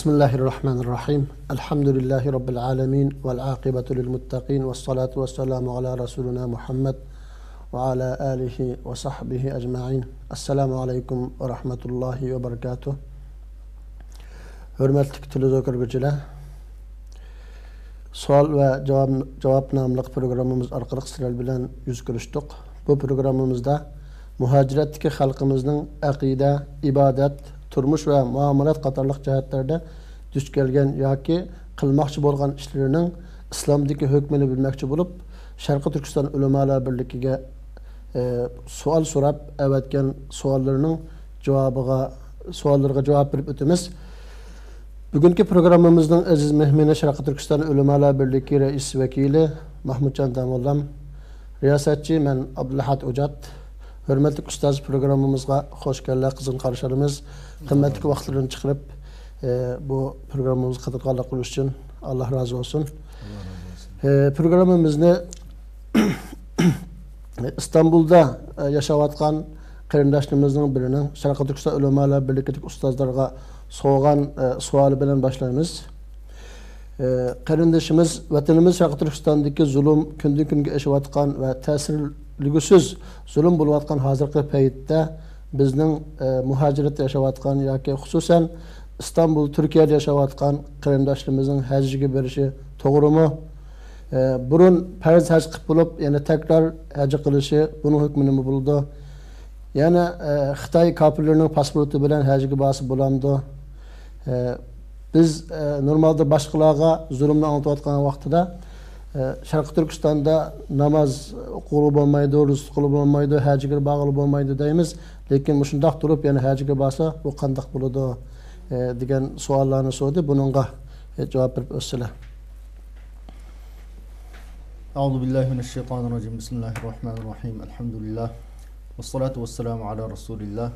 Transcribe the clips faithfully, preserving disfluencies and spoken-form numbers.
بسم الله الرحمن الرحيم. الحمد لله رب العالمين، والعاقبة للمتقين، والصلاة والسلام على رسولنا محمد وعلى آله وصحبه أجمعين. السلام عليكم ورحمة الله وبركاته. ھۆرمەتلىك تېلېۋىزور كۆرگۈچىلەر، سوئال ۋە جاۋاب، جاۋاب ناملىق پروگراممىمىز ئارقىلىق سىلەر بىلەن يۈز كۆرۈشتۇق. بۇ پروگراممىمىزدا مۇھاجىرەتتىكى خەلقىمىزنىڭ ئەقىدە، ئىبادەت، تۇرمۇش ۋە مۇئامىلەت قاتارلىق جەھەتلەردە دۇچ كەلگەن ياكى قىلماقچى بولغان ئىشلىرىنىڭ ئىسلامدىكى ھۆكمىنى بىلمەكچى بولۇپ، شەرقىي تۈركىستان ئۆلىمالار بىرلىكىگە، ئە، سوئال سوراپ ئەۋەتكەن سوئاللىرىنىڭ جاۋابىغا، سوئاللىرىغا جاۋاب بېرىپ ئۆتىمىز. بۈگۈنكى پروگراممىمىزنىڭ ئەزىز مېھمىنى شەرقىي تۈركىستان ئۆلىمالار بىرلىكى رەئىس ۋەكىلى مەھمۇتجان داموللام، رىياسەتچى مەن ئابدۇلئەھەد ئوجات. ھۆرمەتلىك ئۇستاز، پروگراممىمىزغا خوش كەلدىڭلار، قىزغىن قارشى ئالىمىز. قىممەتلىك ۋاقىتلىرىنى چىقىرىپ، ئە، بۇ پروگراممىمىزغا قاتناشقانلىقى ئۈچۈن ئاللا رازى بولسۇن. ئاللا رازى بولسۇن. ئە، پروگراممىمىزنى ئىستانبۇلدا، ئە، ياشاۋاتقان قېرىنداشلىرىمىزنىڭ بىرىنىڭ شەرقىي تۈركىستان ئۆلىمالار بىرلىكىدىكى ئۇستازلارغا سوغان، ئە، سوئالى بىلەن باشلايمىز. ئە، قېرىندىشىمىز، ۋەتىنىمىز شەرقىي تۈركىستاندىكى زۇلۇم كۈندىن-كۈنگە ئېشىۋاتقان ۋە تەسىرلىگۈسىز زۇلۇم بولۇۋاتقان ھازىرقى پەيتتە بىزنىڭ، ئە، مۇھاجىرەتتە ياشاۋاتقان ياكى خۇسۇسەن ئىستانبۇل، تۈركىيەدە ياشاۋاتقان قېرىنداشلىرىمىزنىڭ ھەجگە بېرىشى توغرىمۇ؟ ئە، بۇرۇن پەرز ھەج قىلىپ بولۇپ، يەنە تەكرار ھەج قىلىشى، بۇنىڭ ھۆكمى نېمە بولىدۇ؟ يەنە، ئە، خىتاي كاپىرلىرىنىڭ پاسپورتى بىلەن ھەجگە بارسا بولامدۇ؟ ئە، بىز، ئە، نورمالدا باشقىلارغا زۇلۇمنى ئاڭلىتىۋاتقان ۋاقتىدا، ئە، شەرقىي تۈركىستاندا ناماز ئوقۇغىلى بولمايدۇ، روزا تۇتقىلى بولمايدۇ، ھەجگە بارغىلى بولمايدۇ دەيمىز. لېكىن مۇشۇنداق تۇرۇپ يەنە ھەجگە بارسا، بۇ قانداق بولىدۇ؟ ئە، دېگەن سوئاللارنى سورىدى. بۇنىڭغا، ئە، جاۋاب بېرىپ ئۆتسىلە. أعوذ بالله من الشيطان الرجيم. بسم الله الرحمن الرحيم. الحمد لله. والصلاة والسلام على رسول الله.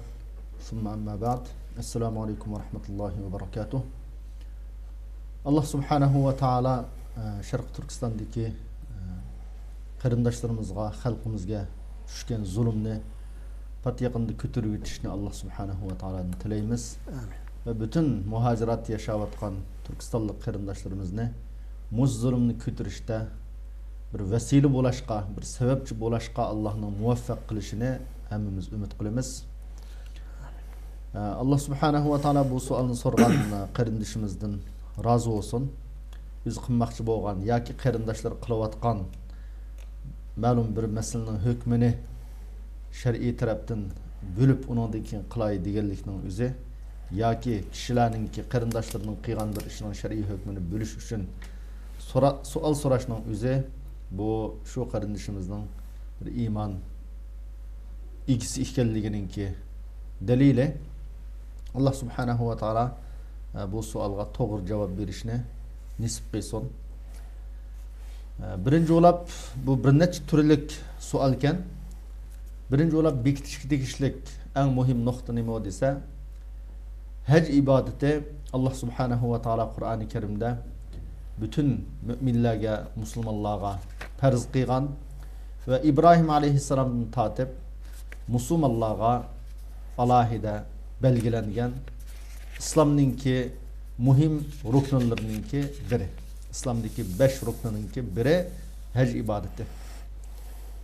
ثم أما بعد. السلام عليكم ورحمة الله وبركاته. ئاللا سۇبھانەھۇ ۋە تائالا، ئە، شەرقىي تۈركىستاندىكى، ئە، قېرىنداشلىرىمىزغا، خەلقىمىزگە چۈشكەن زۇلۇمنى پات يېقىندا كۆتۈرۈۋېتىشنى ئاللا سۇبھانەھۇ ۋە تائالادىن تىلەيمىز. ئامىن. ۋە پۈتۈن مۇھاجىرات ياشاۋاتقان تۈركىستانلىق قېرىنداشلىرىمىزنى مۇشۇ زۇلۇمنى كۆتۈرۈشتە بىر ۋەسىلە بولاشقا، بىر سەۋەبچى بولاشقا ئاللانىڭ مۇۋەپپەق قىلىشىنى ھەممىمىز ئۈمىد قىلىمىز. ئاللا سۇبھانەھۇ ۋە تائالا بۇ سوئالنى سورىغان قېرىندىشىمىزدىن رازى بولسۇن. ئۆزى قىلماقچى بولغان ياكى قېرىنداشلىرى قىلىۋاتقان مەلۇم بىر مەسىلىنىڭ ھۆكمىنى شەرئىي تەرەپتىن بىلىپ، ئۇنىڭدىن كېيىن قىلاي دېگەنلىكنىڭ ئۆزى ياكى كىشىلەرنىڭكى، قېرىنداشلىرىنىڭ قىلغان بىر ئىشىنىڭ شەرئىي ھۆكمىنى بىلىش ئۈچۈن سورا-، سوئال سوراشنىڭ ئۆزى، بۇ شۇ قېرىندىشىمىزنىڭ بىر ئىمان ئىگىسى ئىكەنلىكىنىڭكى دەلىلى. ئاللا سۇبھانەھۇ ۋە تائالا، ئە، بۇ سوئالغا توغرا جاۋاب بېرىشنى نېسىپ قىلسۇن. ئە، بىرىنچى بولاپ، بۇ بىر نەچچە تۈرلۈك سوئالكەن. بىرىنچى بولاپ بېكىتىشكە تېگىشلىك ئەڭ مۇھىم نۇقتا نېمە دېسە، ھەج ئىبادىتى ئاللا سۇبھانەھۇ ۋە تائالا قۇرئانى كەرىمدە پۈتۈن مۆمىنلەرگە، مۇسۇلمانلارغا پەرز قىلغان ۋە ئىبراھىم ئەلەيھىسسالامدىن تارتىپ مۇسۇلمانلارغا ئالاھىدە بەلگىلەنگەن ئىسلامنىڭكى مۇھىم رۇكنلىرىنىڭكى بىرى. ئىسلامدىكى بەش رۇكنىنىڭكى بىرى ھەج ئىبادىتى.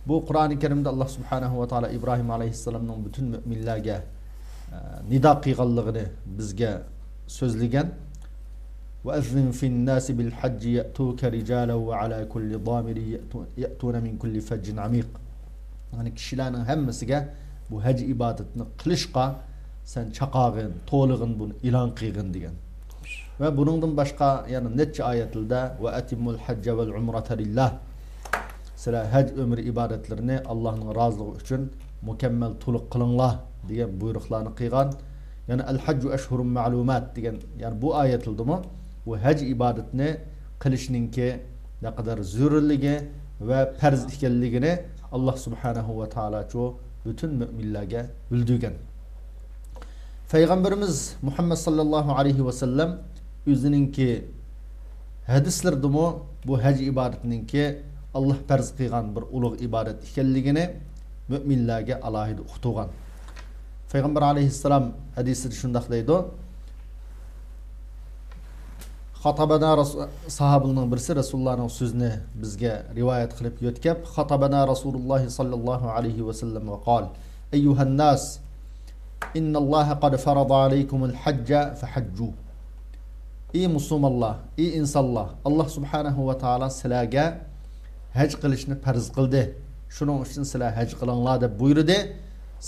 بۇ قۇرئانى كەرىمدە ئاللا سۇبھانەھۇ ۋە تائالا ئىبراھىم ئەلەيھىسسالامنىڭ پۈتۈن مۆمىنلەرگە، ئە، نىدا قىلغانلىقىنى بىزگە سۆزلىگەن. وَأَذِّنْ فِي النَّاسِ بِالْحَجِّ يَأْتُوكَ رِجَالًا وَعَلَى كُلِّ ضَامِرٍ يَأْتُونَ مِنْ كُلِّ فَجٍّ عَمِيقٍ. يەنى كىشىلەرنىڭ ھەممىسىگە بۇ ھەج ئىبادىتىنى قىلىشقا سەن چاقارغىن، توۋلىغىن، بۇنى ئېلان قىلغىن دېگەن. ۋە بۇنىڭدىن باشقا يەنە نەچچە ئايەتلەردە، وَأَتِمُّوا الْحَجَّ وَالْعُمْرَةَ لِلَّهِ. سىلەر ھەج، ئۆمرە ئىبادەتلىرىنى ئاللانىڭ رازىلىقى ئۈچۈن مۇكەممەل، تولۇق قىلىڭلار دېگەن بۇيرۇقلارنى قىلغان. يەنە الْحَجُّ أَشْهُرٌ مَعْلُومَاتٌ دېگەن، يەنى بۇ ئايەتلەردىمۇ بۇ ھەج ئىبادىتىنى قىلىشنىڭكى نەقەدەر زۆرۈرلۈكى ۋە پەرز ئىكەنلىكىنى ئاللا سۇبھانەھۇ ۋە تائالاچۇ پۈتۈن مۆمىنلەرگە بىلدۈرگەن. پەيغەمبىرىمىز مۇھەممەد ساللاللاھۇ ئەلەيھى ۋەسەللەم ئۆزىنىڭكى ھەدىسلىرىدىمۇ بۇ ھەج ئىبادىتىنىڭكى ئاللا پەرز قىلغان بىر ئۇلۇغ ئىبادەت ئىكەنلىكىنى مۆمىنلەرگە ئالاھىدە ئۇقتۇرغان. پەيغەمبەر ئەلەيھىسسالام ھەدىسىدە شۇنداق دەيدۇ، خطبنا رسول، ساھابىلەرنىڭ بىرسى رەسۇلۇللانىڭ سۆزىنى بىزگە رىۋايەت قىلىپ يۆتكەپ، خطبنا رسول الله صلى الله عليه وسلم وقال: أيها الناس، إن الله قد فرض عليكم الحج فحجوا. ئى مۇسۇلمانلار، ئى ئىنسانلار، ئاللا سۇبھانەھۇ ۋە تائالا سىلەرگە ھەج قىلىشنى پەرز قىلدى. شۇنىڭ ئۈچۈن سىلەر ھەج قىلىڭلار دەپ بۇيرۇدى.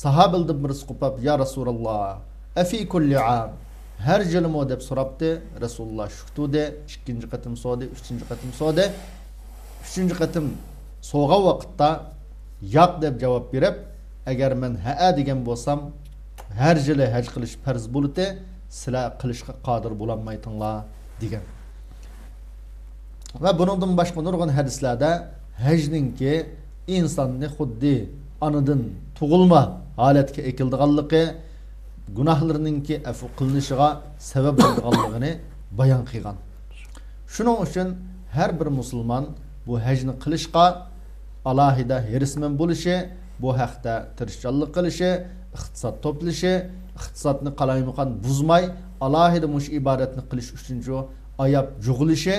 ساھابىلەردىن بىرسى قوپاپ، يا رەسۇلاللا، ئەفى كۇللى ئام، ھەر يىلىمۇ دەپ سوراپتۇ. رەسۇلۇللا شۈك تۇردى، ئىككىنچى قېتىم سورىدى، ئۈچىنچى قېتىم سورىدى. ئۈچىنچى قېتىم سورىغان ۋاقىتتا ياق دەپ جاۋاب بېرىپ، ئەگەر مەن ھەئە دېگەن بولسام، ھەر يىلى ھەج قىلىش پەرز بولىتى، سىلەر قىلىشقا قادىر بولالمايتىڭلار دېگەن. ۋە بۇنىڭدىن باشقا نۇرغۇن ھەدىسلەردە ھەجنىڭكى ئىنساننى خۇددى ئانىدىن تۇغۇلما ھالەتكە ئەكېلىدىغانلىقى، گۇناھلىرىنىڭكى ئەپۇ قىلىنىشىغا سەۋەب بولىدىغانلىقىنى بايان قىلغان. شۇنىڭ ئۈچۈن ھەر بىر مۇسۇلمان بۇ ھەجنى قىلىشقا ئالاھىدە ھېرىسمەن بولۇشى، بۇ ھەقتە تىرىشچانلىق قىلىشى، ئىقتىساد توپلىشى، ئىقتىسادنى قالايمىقان بۇزماي، ئالاھىدە مۇشۇ ئىبادەتنى قىلىش ئۈچۈنچۇ ئاياپ جۇغلىشى،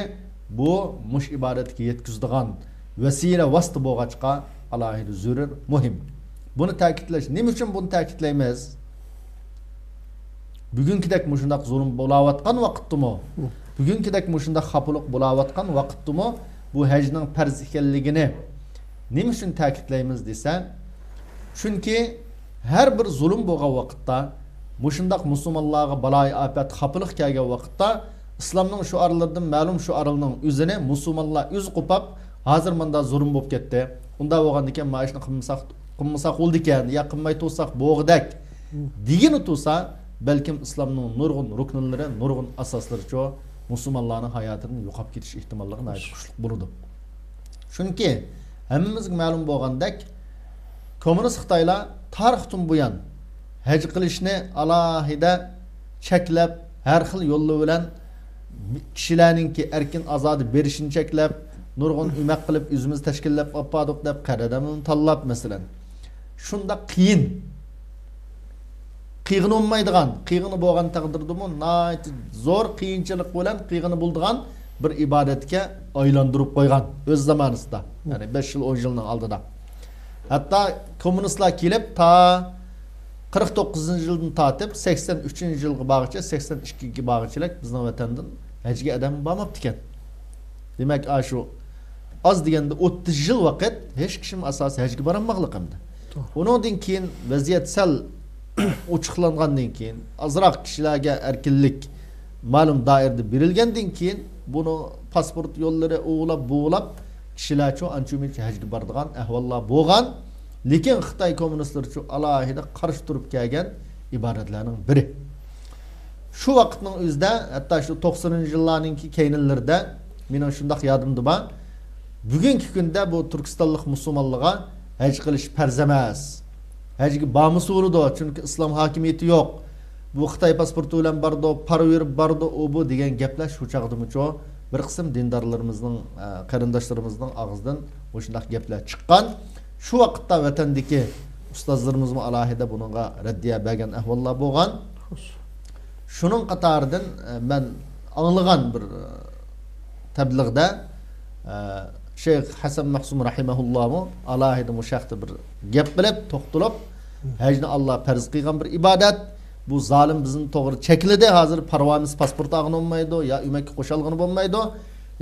بۇ مۇشۇ ئىبادەتكە يەتكۈزىدىغان ۋەسىلە، ۋاسىتە بولغاچقا، ئالاھىدە زۆرۈر، مۇھىم. بۇنى تەكىتلەش، نېمە ئۈچۈن بۇنى تەكىتلەيمىز؟ بۈگۈنكىدەك مۇشۇنداق زۇلۇم بولاۋاتقان ۋاقىتتىمۇ، بۈگۈنكىدەك مۇشۇنداق خاپىلىق بولاۋاتقان ۋاقىتتىمۇ بۇ ھەجنىڭ پەرز ئىكەنلىكىنى نېمە ئۈچۈن تەكىتلەيمىز دېسە، چۈنكى ھەر بىر زۇلۇم بولغان ۋاقىتتا، مۇشۇنداق مۇسۇلمانلارغا بالايىئاپەت، خاپىلىق كەلگەن ۋاقىتتا، ئىسلامنىڭ شوئارلىرىدىن مەلۇم شوئارلىرىنىڭ ئۆزىنى مۇسۇلمانلار ئۆزى قوپاپ، ھازىر ماندا زۇلۇم بولۇپ كەتتى. ئۇنداق بولغاندىكىن، مانا شۇنى قىلمىساق، قىلمىساق بولىدىكەن، يا قىلماي تۇرساق بولغۇدەك دېگىنى تۇرسا، بەلكىم ئىسلامنىڭ نۇرغۇن رۇكنلىرى، نۇرغۇن ئاساسلىرىچۇ مۇسۇلمانلارنىڭ ھاياتىدىن يوقاپ كېتىش ئېھتىماللىقى ناھايىتى كۈچلۈك بولىدۇ. چۈنكى ھەممىمىزگە مەلۇم بولغاندەك، كوممۇنىست خىتايلار تارىختىن بۇيان ھەج قىلىشنى ئالاھىدە چەكلەپ، ھەر خىل يوللار بىلەن كىشىلەرنىڭكى ئەركىن ئازادە بېرىشىنى چەكلەپ، نۇرغۇن ئۆمەك قىلىپ، ئۆزىمىز تەشكىللەپ ئاپاردۇق دەپ، قەدەمنى تاللاپ، مەسىلەن، شۇنداق قىيىن، قىلغىلى بولمايدىغان، قىلغىلى بولغان تەقدىردىمۇ ناھايىتى زور قىيىنچىلىق بىلەن قىلغىلى بولىدىغان بىر ئىبادەتكە ئايلاندۇرۇپ قويغان ئۆز زامانىسىدا، يەنى بەش يىل، ئون يىلنىڭ ئالدىدا. ھەتتا كوممۇنىستلار كېلىپ تا قىرىق توققۇزىنچى يىلدىن تارتىپ سەكسەن ئۈچىنچى يىلغا بارغىچە، سەكسەن ئىككىگە بارغىچىلىك بىزنىڭ ۋەتەندىن ھەجگە ئادەم بارماپتىكەن. دېمەك، ئاشۇ ئاز دېگەندە ئوتتۇز يىل ۋاقىت ھېچ كىشىمۇ ئاساسىي ھەجگە بارالماغلىق ئەمدى. توغرا. ئۇنىڭدىن كېيىن ۋەزىيەت سەل ئوچۇقلانغاندىن كېيىن، ئازراق كىشىلەرگە ئەركىنلىك مەلۇم دائىرىدە بېرىلگەندىن كېيىن، بۇنى پاسپورت يوللىرى ئۇۋىلاپ، بۇۋىلاپ، كىشىلەرچۇ ئانچە مۇنچە ھەجگە بارىدىغان ئەھۋاللار بولغان. لېكىن خىتاي كوممۇنىستلىرىچۇ ئالاھىدە قارشى تۇرۇپ كەلگەن ئىبادەتلەرنىڭ بىرى. شۇ ۋاقىتنىڭ ئۆزىدە، ھەتتا شۇ توقسىنىنچى يىللارنىڭكى كەينىلىرىدە مېنىڭ شۇنداق يادىمدا بار. بۈگۈنكى كۈندە بۇ تۈركىستانلىق مۇسۇلمانلارغا ھەج قىلىش پەرز ئەمەس. ھەجگە بارمىسا بولىدۇ، چۈنكى ئىسلام ھاكىمىيىتى يوق. بۇ خىتاي پاسپورتى بىلەن بارىدۇ، پارا بېرىپ بارىدۇ، ئۇ بۇ دېگەن گەپلەر شۇ چاغدىمۇچۇ بىر قىسىم دىندارلىرىمىزنىڭ، ئە، قېرىنداشلىرىمىزنىڭ ئاغزىدىن مۇشۇنداق گەپلەر چىققان. شۇ ۋاقىتتا ۋەتەندىكى ئۇستازلىرىمىزمۇ ئالاھىدە بۇنىڭغا رەددىيە بەرگەن ئەھۋاللار بولغان. شۇنىڭ قاتارىدىن، ئە، مەن ئاڭلىغان بىر، ئە، تەبلىغدا، ئە، شەيخ ھەسەن مەخسۇم رەھىمەھۇللامۇ ئالاھىدە مۇشۇ ھەقتە بىر گەپ قىلىپ، توختىلىپ، ھەجنى ئاللا پەرز قىلغان بىر ئىبادەت. بۇ زالىم بىزنى توغرا چەكلىدى. ھازىر پارۋامىز پاسپورت ئاغىنى بولمايدۇ، يا ئۆمەككە قوشالغىنى بولمايدۇ.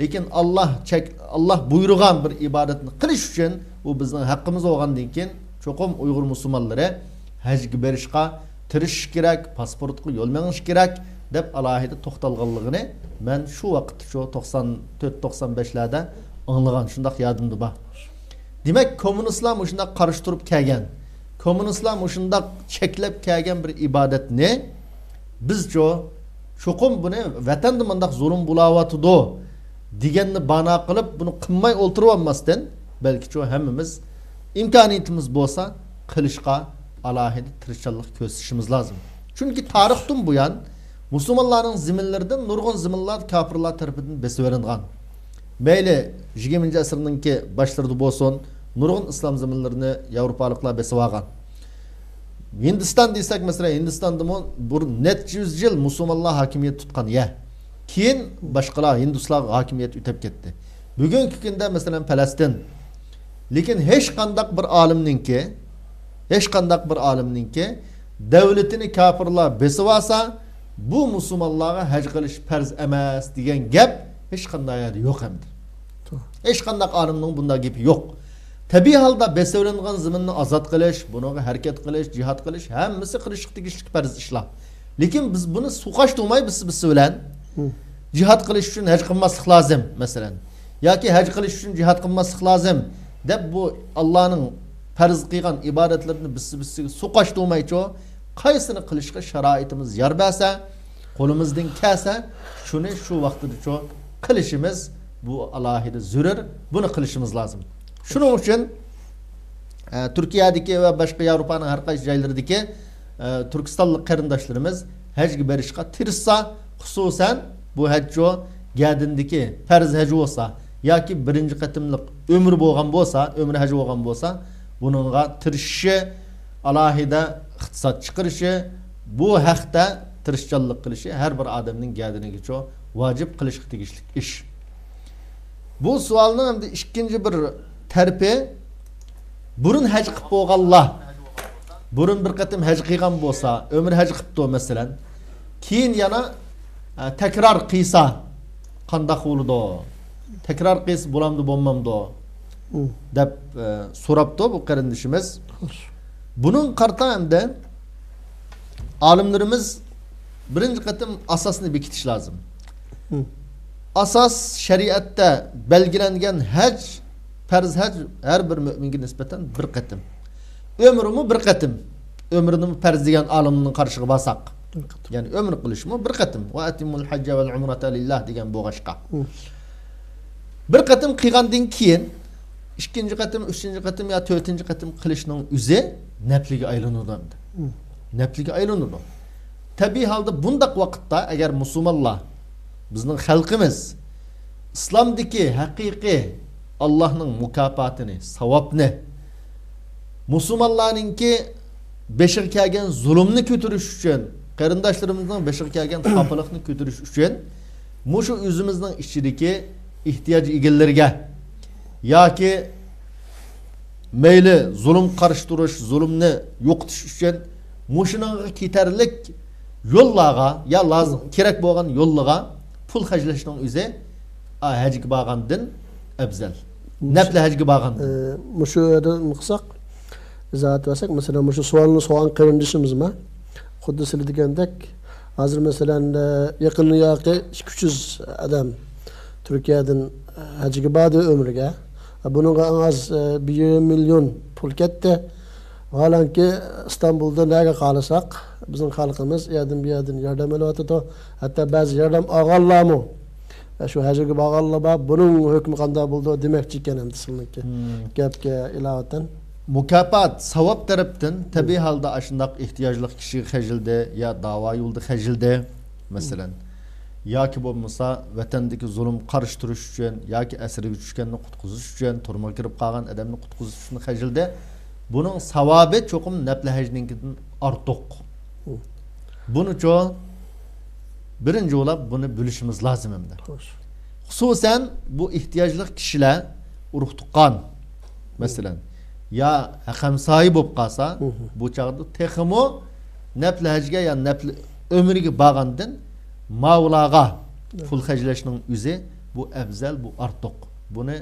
لېكىن ئاللا چەك-، ئاللا بۇيرۇغان بىر ئىبادەتنى قىلىش ئۈچۈن، بۇ بىزنىڭ ھەققىمىز بولغاندىن كېيىن، چوقۇم ئۇيغۇر مۇسۇلمانلىرى ھەجگە بېرىشقا تىرىشىش كېرەك، پاسپورتقا يول مېڭىش كېرەك، دەپ ئالاھىدە توختالغانلىقىنى مەن شۇ ۋاقىتتىچۇ توقسان تۆت، توقسان بەشلەردە ئاڭلىغان، شۇنداق يادىمدا بار. دېمەك، كوممۇنىستلار مۇشۇنداق قارشى تۇرۇپ كەلگەن، كوممۇنىستلار مۇشۇنداق چەكلەپ كەلگەن بىر ئىبادەتنى بىزچۇ، چوقۇم بۇنى ۋەتەندە مۇنداق زۇلۇم بولاۋاتىدۇ دېگەننى بانا قىلىپ، بۇنى قىلماي ئولتۇرۇۋالماستىن، بەلكىچۇ ھەممىمىز ئىمكانىيىتىمىز بولسا قىلىشقا ئالاھىدە تىرىشچانلىق كۆرسىتىشىمىز لازىم. چۈنكى تارىختىن بۇيان مۇسۇلمانلارنىڭ زېمىنلىرىدىن نۇرغۇن زېمىنلار كاپىرلار تەرىپىدىن بېسىۋېلىنغان. مەيلى يىگىرمىنچى ئەسىرنىڭكى باشلىرىدا بولسۇن، نۇرغۇن ئىسلام زېمىنلىرىنى ياۋروپالىقلار بېسىۋالغان. ھىندىستان دېسەك، مەسىلەن، ھىندىستاندىمۇ بىر نەچچە يۈز يىل مۇسۇلمانلار ھاكىمىيەت تۇتقان يەر. كېيىن باشقىلار، ھىندۇسلارغا ھاكىمىيەت ئۆتەپ كەتتى. بۈگۈنكى كۈندە، مەسىلەن، پەلەستىن. لېكىن ھېچقانداق بىر ئالىمنىڭكى، ھېچقانداق بىر ئالىمنىڭكى دۆلىتىنى كاپىرلار بېسىۋالسا، بۇ مۇسۇلمانلارغا ھەج قىلىش پەرز ئەمەس دېگەن گەپ ھېچقانداق يەردە يوق ئەمدى. توغرا. ھېچقانداق ئالىمنىڭ بۇنداق گېپى يوق. تەبىئىي ھالدا بېسىۋېلىنغان زېمىننى ئازاد قىلىش، بۇنىڭغا ھەرىكەت قىلىش، جىھاد قىلىش، ھەممىسى قىلىشقا تېگىشلىك پەرز ئىشلار. لېكىن بىز بۇنى سۇ قاشتۇرماي بىسسە-بىسسە بىلەن جىھاد قىلىش ئۈچۈن ھەج قىلماسلىق لازىم، مەسىلەن. ياكى ھەج قىلىش ئۈچۈن جىھاد قىلماسلىق لازىم دەپ، بۇ ئاللانىڭ پەرز قىلغان ئىبادەتلىرىنى بىسسە-بىسسىگە سۇ قاشتۇرمايچۇ، قايسىنى قىلىشقا شارائىتىمىز يار بەرسە، قولىمىزدىن كەلسە، شۇنى شۇ ۋاقتىدىچۇ قىلىشىمىز، بۇ ئالاھىدە زۆرۈر، بۇنى قىلىشىمىز لازىم. شۇنىڭ ئۈچۈن، ئە، تۈركىيەدىكى ۋە باشقا ياۋروپانىڭ ھەر قايسى جايلىرىدىكى، ئە، تۈركىستانلىق قېرىنداشلىرىمىز ھەجگە بېرىشقا تىرىشسا، خۇسۇسەن، بۇ ھەجچۇ گەدىندىكى پەرز ھەج بولسا ياكى بىرىنچى قېتىملىق ئۆمرە بولغان بولسا، ئۆمرە ھەج بولغان بولسا، بۇنىڭغا تىرىشىشى، ئالاھىدە ئىقتىساد چىقىرىشى، بۇ ھەقتە تىرىشچانلىق قىلىشى ھەر بىر ئادەمنىڭ گەدىنىگىچۇ ۋاجىپ، قىلىشقا تېگىشلىك ئىش. بۇ سوئالنىڭ ئەمدى ئىككىنچى بىر تەرىپى، بۇرۇن ھەج قىلىپ بولغانلار، بۇرۇن بىر قېتىم ھەج قىلغان بولسا، ئۆمرە ھەج قىپتۇ مەسىلەن، كېيىن يەنە، ئە، تەكرار قىلسا قانداق بولىدۇ؟ تەكرار قىلسا بولامدۇ، بولمامدۇ؟ مم. دەپ، ئە، سوراپتۇ بۇ قېرىندىشىمىز. خوش. بۇنىڭغا قارىتا ئەمدى ئالىملىرىمىز بىرىنچى قېتىم ئاساسنى بېكىتىش لازىم. مم. ئاساس شەرىئەتتە بەلگىلەنگەن ھەج، پەرز ھەج ھەر بىر مۆمىنگە نىسبەتەن بىر قېتىم. ئۆمرىمۇ بىر قېتىم. ئۆمرىنىمۇ پەرز دېگەن ئالىمنىڭ قارىشىغا بارساق. بىر قېتىم. يەنى ئۆمرە قىلىشمۇ بىر قېتىم. «ۋە ئەتىممۇل ھەججە ۋەل ئۇمرەتە لىللاھ» دېگەن بولغاچقا. مم. بىر قېتىم قىلغاندىن كېيىن، ئىككىنچى قېتىم، ئۈچىنچى قېتىم يا تۆتىنچى قېتىم قىلىشنىڭ ئۆزى نەپلىگە ئايلىنىدۇ ئەمدى. مم. نەپلىگە ئايلىنىدۇ. تەبىئىي ھالدا بۇنداق ۋاقىتتا ئەگەر مۇسۇلمانلار، بىزنىڭ خەلقىمىز ئىسلامدىكى ھەقىقىي ئاللاھنىڭ مۇكاپاتىنى، ساۋابنى، مۇسۇلمانلارنىڭكى بېشىغا كەلگەن زۇلۇمنى كۆتۈرۈش ئۈچۈن، قېرىنداشلىرىمىزنىڭ بېشىغا كەلگەن خاپىلىقنى كۆتۈرۈش ئۈچۈن مۇشۇ ئۆزىمىزنىڭ ئىچىدىكى ئېھتىياج ئىگىلىرىگە ياكى مەيلى زۇلۇمغا قارشى تۇرۇش، زۇلۇمنى يوقىتىش ئۈچۈن مۇشۇنىڭغا كېتەرلىك يوللارغا يا لازىم، كېرەك بولغان يوللىغا پۇل خەجلەشنىڭ ئۆزى، ئا، ھەجگە بارغاندىن ئەۋزەل. مۇشۇ، نەپلى ھەجگە بارغاندىن. ئى، مۇشۇ يەردە نېمە قىلساق، ئىزاھات بەرسەك، مەسىلەن، مۇشۇ سوئالنى سورىغان قېرىندىشىمىزمۇ خۇددى سىلە دېگەندەك، ھازىر، مەسىلەن، ئى، يېقىندىن ياقى ئىككى يۈز ئادەم تۈركىيەدىن ھەجگە باردى، ئۆمرىگە. بۇنىڭغا ئەڭ ئاز، ئى، بىر يېرىم مىليون پۇل كەتتى. ۋاھالەنكى، ئىستانبۇلدا نەگە قارىساق، بىزنىڭ خەلقىمىز ئۇ يەردىن بۇ يەردىن ياردەم ئېلىۋاتىدۇ. ھەتتا بەزى ياردەم ئالغانلارمۇ، ئە، شۇ ھەجگە بارغانلار بار. بۇنىڭ ھۆكمى قانداق بولىدۇ دېمەكچى ئىكەن ئەمدى سىلىنىڭكى، مم، گەپكە ئىلاۋەتەن. مۇكاپات، ساۋاب تەرەپتىن تەبىئىي ھالدا ئاشۇنداق ئېھتىياجلىق كىشىگە خەجلىدى يا داۋا يولىدا خەجلىدى، مەسىلەن. ياكى بولمىسا ۋەتەندىكى زۇلۇمغا قارشى تۇرۇش ئۈچۈن ياكى ئەسىرگە چۈشكەننى قۇتقۇزۇش ئۈچۈن، تۈرمىگە كىرىپ قالغان ئادەمنى قۇتقۇزۇش ئۈچۈن خەجلىدى. بۇنىڭ ساۋابى چوقۇم نەپلى ھەجنىڭكىدىن ئارتۇق. مم. بۇنىچۇ بىرىنچى بولاپ بۇنى بىلىشىمىز لازىم ئەمدى. خوش. خۇسۇسەن بۇ ئېھتىياجلىق كىشىلەر، ئۇرۇق تۇغقان، مەسىلەن، يا ھەقەمسايە بولۇپ قالسا، مم، بۇ چاغدا تېخىمۇ نەپلى ھەجگە يا نەپلى ئۆمرىگە بارغاندىن ماۋۇلارغا پۇل خەجلەشنىڭ ئۆزى بۇ ئەۋزەل، بۇ ئارتۇق. بۇنى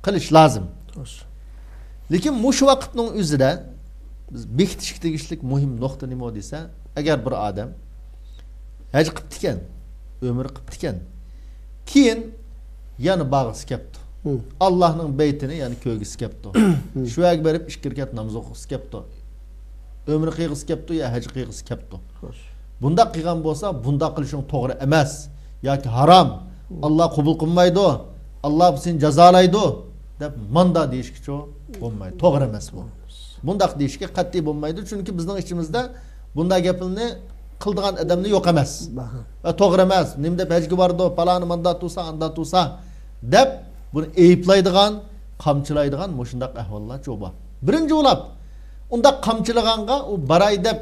قىلىش لازىم. خوش. لېكىن مۇشۇ ۋاقىتنىڭ ئۆزىدە بىز بېكىتىشكە تېگىشلىك مۇھىم نۇقتا نېمە دېسە، ئەگەر بىر ئادەم ھەج قىپتىكەن، ئۆمرە قىپتىكەن، كېيىن يەنە بارغۇسى كەپتۇ. مم. ئاللاھنىڭ بەيتىنى يەنە كۆرگۈسى كەپتۇ. مم. شۇ يەرگە بېرىپ ئىككى رەكەت ناماز ئوقۇغۇسى كەپتۇ. ئۆمرە قىلغۇسى كەپتۇ يا ھەج قىلغۇسى كەپتۇ. خوش. بۇنداق قىلغان بولسا، بۇنداق قىلىشىڭ توغرا ئەمەس ياكى ھارام، مم، ئاللا قوبۇل قىلمايدۇ، ئاللا سېنى جازالايدۇ دەپ ماندا دېيىشكىچۇ بولمايدۇ. توغرا ئەمەس بۇ. بۇنداق دېيىشكە قەتئىي بولمايدۇ، چۈنكى بىزنىڭ ئىچىمىزدە بۇنداق گەپلەرنى قىلىدىغان ئادەملەر يوق ئەمەس. باھا. ۋە توغرا ئەمەس، نېمە دەپ ھەجگە بارىدۇ، پالانى ماندا تۇرسا، ئاندا تۇرسا دەپ بۇنى ئەيىبلەيدىغان، قامچىلايدىغان مۇشۇنداق ئەھۋاللارچۇ بار. بىرىنچى بولاپ، ئۇنداق قامچىلىغانغا ئۇ باراي دەپ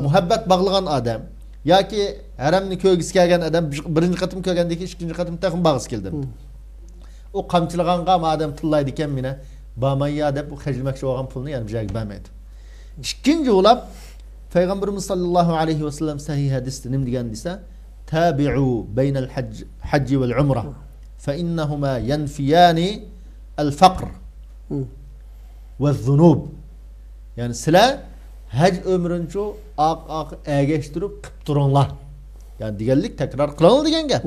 مۇھەببەت باغلىغان ئادەم، ياكى ھەرەمنى كۆرگۈسى كەلگەن ئادەم بىر-، بىرىنچى قېتىم كۆرگەندىن كېيىن ئىككىنچى قېتىم تېخىمۇ بارغۇسى كېلىدۇ. ئۇ قامچىلىغانغا ما ئادەم تىللايدىكەن مېنى، بارماييا دەپ، ئۇ خەجلىمەكچى بولغان پۇلنى يەنە بىر يەرگە بەرمەيدۇ. ئىككىنچى بولاپ، پەيغەمبىرىمىز ساللاللاھۇ ئەلەيھى ۋەسەللەم سەھىھ ھەدىستە نېمە دېگەن دېسە، تابعوا بين الحج، الحج والعمرة، فإنهما ينفيان الفقر والذنوب. يەنى سىلەر ھەج ئۆمرىنىچۇ ئاق-ئاق ئەگەشتۈرۈپ قىپ تۇرۇڭلار. يەنى دېگەنلىك تەكرار قىلىڭلار دېگەن گەپ.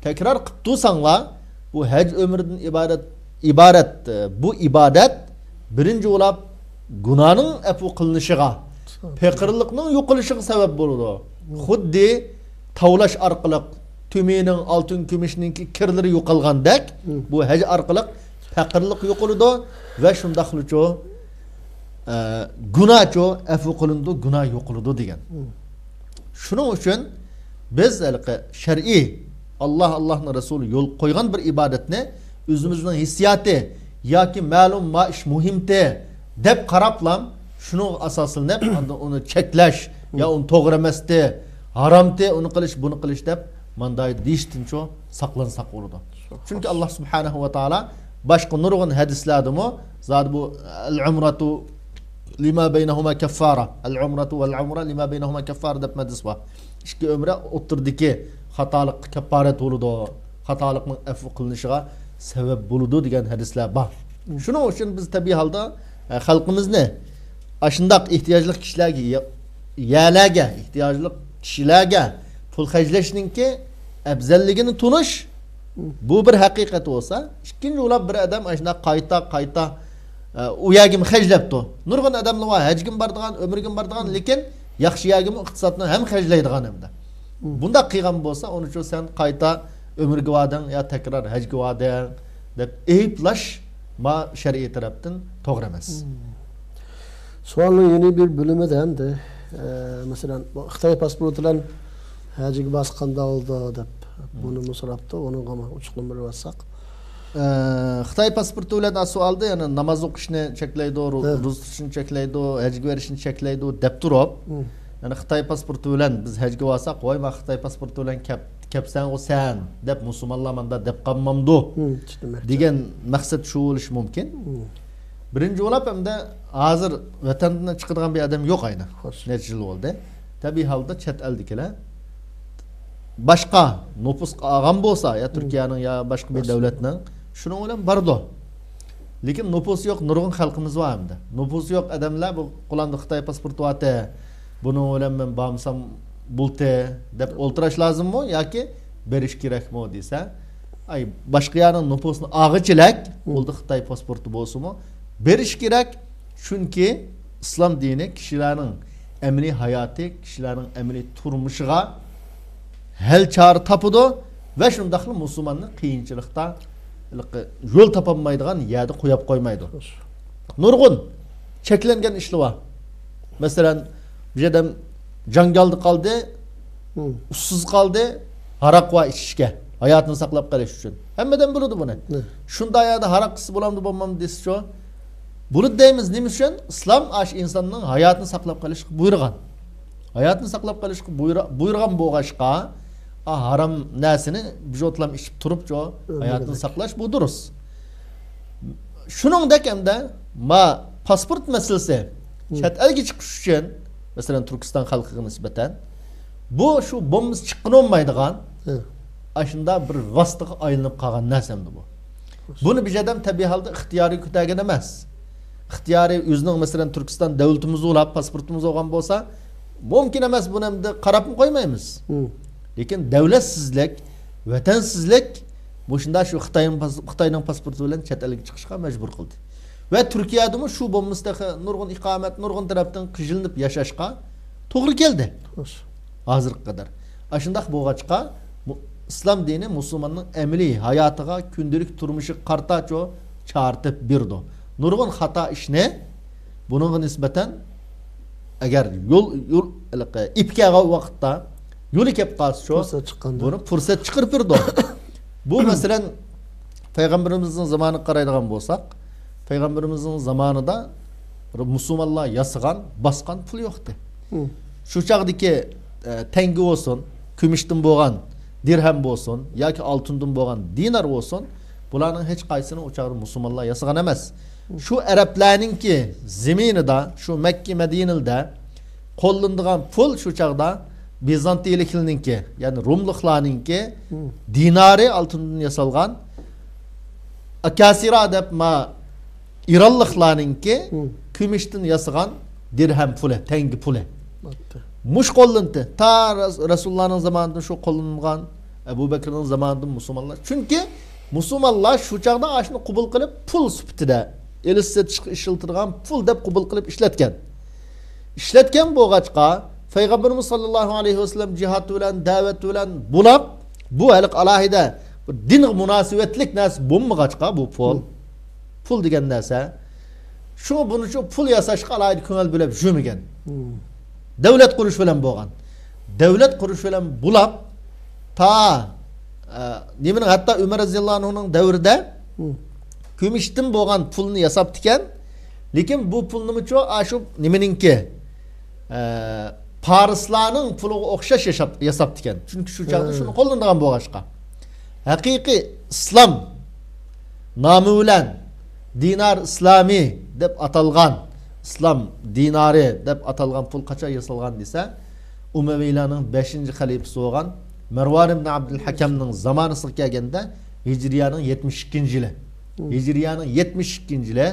تەكرار قىپ تۇرساڭلار، بۇ ھەج ئۆمرىدىن ئىبارەت، ئىبارەت، ئە، بۇ ئىبادەت بىرىنچى بولاپ گۇناھنىڭ ئەپۇ قىلىنىشىغا، پېقىرلىقنىڭ يوقىلىشىغا سەۋەب بولىدۇ. خۇددى تاۋلاش ئارقىلىق تۆمۈرنىڭ، ئالتۇن، كۈمۈشنىڭكى كىرلىرى يوقالغاندەك، بۇ ھەج ئارقىلىق پەقىرلىق يوقىلىدۇ ۋە شۇنداقلىچۇ، ئە، گۇناھچۇ ئەپۇ قىلىنىدۇ، گۇناھ يوقىلىدۇ دېگەن. شۇنىڭ ئۈچۈن بىز ھېلىقى شەرئىي، ئاللا، ئاللانىڭ رەسۇلى يول قويغان بىر ئىبادەتنى ئۆزىمىزنىڭ ھېسسىياتى ياكى مەلۇم ما ئىش مۇھىمتى دەپ قاراپلا، شۇنىڭغا ئاساسلىنىپ، ئاندىن ئۇنى چەكلەش يا ئۇنى توغرا ئەمەستى، ھارامتى، ئۇنى قىلىش، بۇنى قىلىش دەپ مانداق دېيىشتىنچۇ ساقلانساق بولىدۇ. چۈنكى ئاللا سۇبھانەھۇ ۋە تائالا باشقا نۇرغۇن ھەدىسلەردىمۇ زادى بۇ، العمرة لما بينهما كفارة، العمرة والعمرة لما بينهما كفارة دەپ ھەدىس بار. ئىككى ئۆمرە ئوتتۇرىدىكى خاتالىققا كاپپارەت بولىدۇ، خاتالىقنىڭ ئەپۇ قىلىنىشىغا سەۋەب بولىدۇ دېگەن ھەدىسلەر بار. شۇنىڭ ئۈچۈن بىز تەبىئىي ھالدا، ئە، خەلقىمىزنى ئاشۇنداق ئېھتىياجلىق كىشىلەرگە، يە-، يەرلەرگە، ئېھتىياجلىق كىشىلەرگە پۇل خەجلەشنىڭكى ئەپزەللىكىنى تونۇش، بۇ بىر ھەقىقەت بولسا، ئىككىنچى بولاپ بىر ئادەم ئاشۇنداق قايتا، قايتا، ئە، ئۇ يەرگىمۇ خەجلەپتۇ. نۇرغۇن ئادەملەر بار، ھەجگىمۇ بارىدىغان، ئۆمرىگىمۇ بارىدىغان، لېكىن ياخشى يەرگىمۇ ئىقتىسادنى ھەم خەجلەيدىغان ئەمدى. بۇنداق قىلغان بولسا، ئۇنىڭ ئۈچۈن سەن قايتا ئۆمرىگە باردىڭ يا تەكرار ھەجگە باردىڭ دەپ ئەيىبلەش ما شەرئىي تەرەپتىن توغرا ئەمەس. سوئالنىڭ يەنە بىر بۆلۈمىدە ئەمدى، ئە، مەسىلەن، بۇ خىتاي پاسپورتى بىلەن ھەجگە بارسا قانداق بولىدۇ دەپ، بۇنىمۇ سوراپتۇ، ئۇنىڭغىمۇ ئوچۇقلىما بېرىۋەتسەك. ئە، خىتاي پاسپورتى بىلەن سوئالدا يەنە ناماز ئوقۇشنى چەكلەيدۇ، رو-، روزا تۇتۇشنى چەكلەيدۇ، ھەجگە بېرىشنى چەكلەيدۇ دەپ تۇرۇپ، يەنى خىتاي پاسپورتى بىلەن بىز ھەجگە بارساق، ۋاي، ما خىتاي پاسپورتى بىلەن كەپ-، كەپسەنغۇ سەن دەپ مۇسۇلمانلار ماندا دەپ قالمامدۇ دېگەن مەقسەت شۇ بولۇشى مۇمكىن. بىرىنچى بولاپ، ئەمدى ھازىر ۋەتەندىن چىقىدىغان بىر ئادەم يوق ئاينا. نەچچە يىل بولدى. تەبىئىي ھالدا چەت ئەلدىكىلەر باشقا نوپۇسقا ئالغان بولسا، يا تۈركىيەنىڭ يا باشقا بىر دۆلەتنىڭ، شۇنىڭ بىلەن بارىدۇ. لېكىن نوپۇسى يوق نۇرغۇن خەلقىمىز بار ئەمدى. نوپۇسى يوق ئادەملەر بۇ قولامدا خىتاي پاسپورتى بارتى، بۇنىڭ بىلەن مەن بارمىسام بولتى دەپ ئولتۇراش لازىممۇ ياكى بېرىش كېرەكمۇ دېسە، ئاي، باشقا يەرنىڭ نوپۇسىنى ئالغۇچىلەك، قولدا خىتاي پاسپورتى بولسىمۇ، بېرىش كېرەك. چۈنكى ئىسلام دىنى كىشىلەرنىڭ ئەمەلىي ھاياتى، كىشىلەرنىڭ ئەمەلىي تۇرمۇشىغا ھەل چارە تاپىدۇ ۋە شۇنداقلا مۇسۇلماننى قىيىنچىلىقتا يول تاپالمايدىغان يەردە قويۇپ قويمايدۇ. نۇرغۇن چەكلەنگەن ئىشلار بار. مەسىلەن، بىر ئادەم جاڭگالدا قالدى، ئۇسسۇز قالدى، ھاراق ۋار ئىچىشكە، ھاياتىنى ساقلاپ قېلىش ئۈچۈن. ھەممە ئادەم بىلىدۇ بۇنى. شۇنداق يەردە ھاراق ئىچسە بولامدۇ، بولمامدۇ دېسىچۇ؟ بولىدۇ دەيمىز. نېمە ئۈچۈن؟ ئىسلام ئاشۇ ئىنساننىڭ ھاياتىنى ساقلاپ قېلىشقا بۇيرۇغان. ھاياتىنى ساقلاپ قېلىشقا بۇيرۇ-، بۇيرۇغان بولغاچقا، ئا، ھارام نەرسىنى بىر چوتلام ئىچىپ تۇرۇپچۇ، ھاياتىنى ساقلاش، بۇ دۇرۇس. شۇنىڭدەك ئەمدى ما پاسپورت مەسىلىسى، چەت ئەلگە چىقىش ئۈچۈن، مەسىلەن، تۈركىستان خەلقىگە نىسبەتەن، بۇ شۇ بومبىسى چىققىلى بولمايدىغان، ئاشۇنداق بىر ۋاسىتىگە ئايلىنىپ قالغان نەرسە ئەمدى بۇ. بۇنى بىر ئادەم تەبىئىي ھالدا ئىختىيارىي كۆتەرگەن ئەمەس. ئىختىيارىي ئۆزىنىڭ، مەسىلەن، تۈركىستان دۆلىتىمىز بولاپ، پاسپورتىمىز بولغان بولسا، مۇمكىن ئەمەس، بۇنى ئەمدى قاراپمۇ قويمايمىز. لېكىن دەۋلەتسىزلىك، ۋەتەنسىزلىك، مۇشۇنداق شۇ خىتاينىڭ پاس-، خىتاينىڭ پاسپورتى بىلەن چەت ئەلگە چىقىشقا مەجبۇر قىلدى. ۋە تۈركىيەدىمۇ شۇ بولمىسا تېخى نۇرغۇن ئىقامەت، نۇرغۇن تەرەپتىن قىينىلىپ ياشاشقا توغرا كەلدى. ھازىرغا قەدەر. ئاشۇنداق بولغاچقا، مۇ-، ئىسلام دىنى مۇسۇلماننىڭ ئەمەلىي ھاياتىغا، كۈندىلىك تۇرمۇشىغا قارىتاچۇ چارىتىپ بېرىدۇ. نۇرغۇن خاتا ئىشنى بۇنىڭغا نىسبەتەن ئەگەر يول، يول، ھېلىقى ئىپكە ئالغان ۋاقىتتا يولى كەپ قالسىچۇ، بۇنى پۇرسەت چىقىرىپ بېرىدۇ. بۇ، مەسىلەن، پەيغەمبىرىمىزنىڭ زامانىغا قارايدىغان بولساق، پەيغەمبىرىمىزنىڭ زامانىدا مۇسۇلمانلار ياسىغان، باسقان پۇل يوقتى. شۇ چاغدىكى ئە، تەڭگە بولسۇن، كۈمۈشتىن بولغان دىرھەم بولسۇن ياكى ئالتۇندىن بولغان دىنار بولسۇن، بۇلارنىڭ ھېچ قايسىسىنى ئۇ چاغدا مۇسۇلمانلار ياسىغان ئەمەس. شۇ ئەرەبلەرنىڭكى زېمىنىدا، شۇ مەككە مەدىنىلدە قوللىنىدىغان پۇل شۇ چاغدا بىزانتىيلىكلارنىڭكى، يەنى روملۇقلارنىڭكى دىنارى، ئالتۇندىن ياسالغان ئاكاسىرا دەپ ما ئىرانلىقلارنىڭكى كۈمۈشتىن ياسىغان دىرھەم پۇلى، تەڭگە پۇلى. مۇش قوللىنىدى. تا رەس-، رەسۇلۇللانىڭ زامانىدىن شۇ قوللانغان، ئەبۇ بەكرىنىڭ زامانىدىن مۇسۇلمانلار. چۈنكى مۇسۇلمانلار شۇ چاغدا ئاشۇنى قوبۇل قىلىپ، پۇل سۈپىتىدە ئېلىش سېتىشقا ئىشلىتىدىغان پۇل دەپ قوبۇل قىلىپ ئىشلەتكەن. ئىشلەتكەن بولغاچقا، پەيغەمبىرىمىز ساللاللاھۇ ئەلەيھى ۋەسەللەم جىھاد بىلەن، دەۋەت بىلەن بۇلاپ، بۇ ھېلىقى ئالاھىدە بىر دىنغا مۇناسىۋەتلىك نەرسە بولمىغاچقا، بۇ پۇل، پۇل دېگەن نەرسە، شۇڭا بۇنىچۇ پۇل ياساشقا ئالاھىدە كۆڭۈل بۆلۈپ يۈرمىگەن. دۆلەت قۇرۇش بىلەن بولغان. دۆلەت قۇرۇش بىلەن بۇلاپ، تا، ئە، نېمىنىڭ، ھەتتا ئۆمەر رەزىياللاھۇ ئەنھۇنىڭ دەۋرىدە كۈمۈشتىن بولغان پۇلنى ياساپتىكەن. لېكىن بۇ پۇلنىمۇچۇ ئاشۇ نېمىنىڭكى، ئە، پارسلارنىڭ پۇلىغا ئوخشاش ياشاپ، ياساپتىكەن. چۈنكى شۇ چاغدا شۇنى قوللىنىدىغان بولغاچقا. ھەقىقىي ئىسلام نامى بىلەن دىنار ئىسلامى دەپ ئاتالغان، ئىسلام دىنارى دەپ ئاتالغان پۇل قاچان ياسالغان دېسە، ئۇمەۋىيلارنىڭ بەشىنچى خەلىپىسى بولغان مەرۋان ئىبن ئابدۇل ھەكەمنىڭ زامانىسىغا كەلگەندە، ھىجرىيەنىڭ يەتمىش ئىككىنچى يىلى. ھىجرىيەنىڭ يەتمىش ئىككىنچى يىلى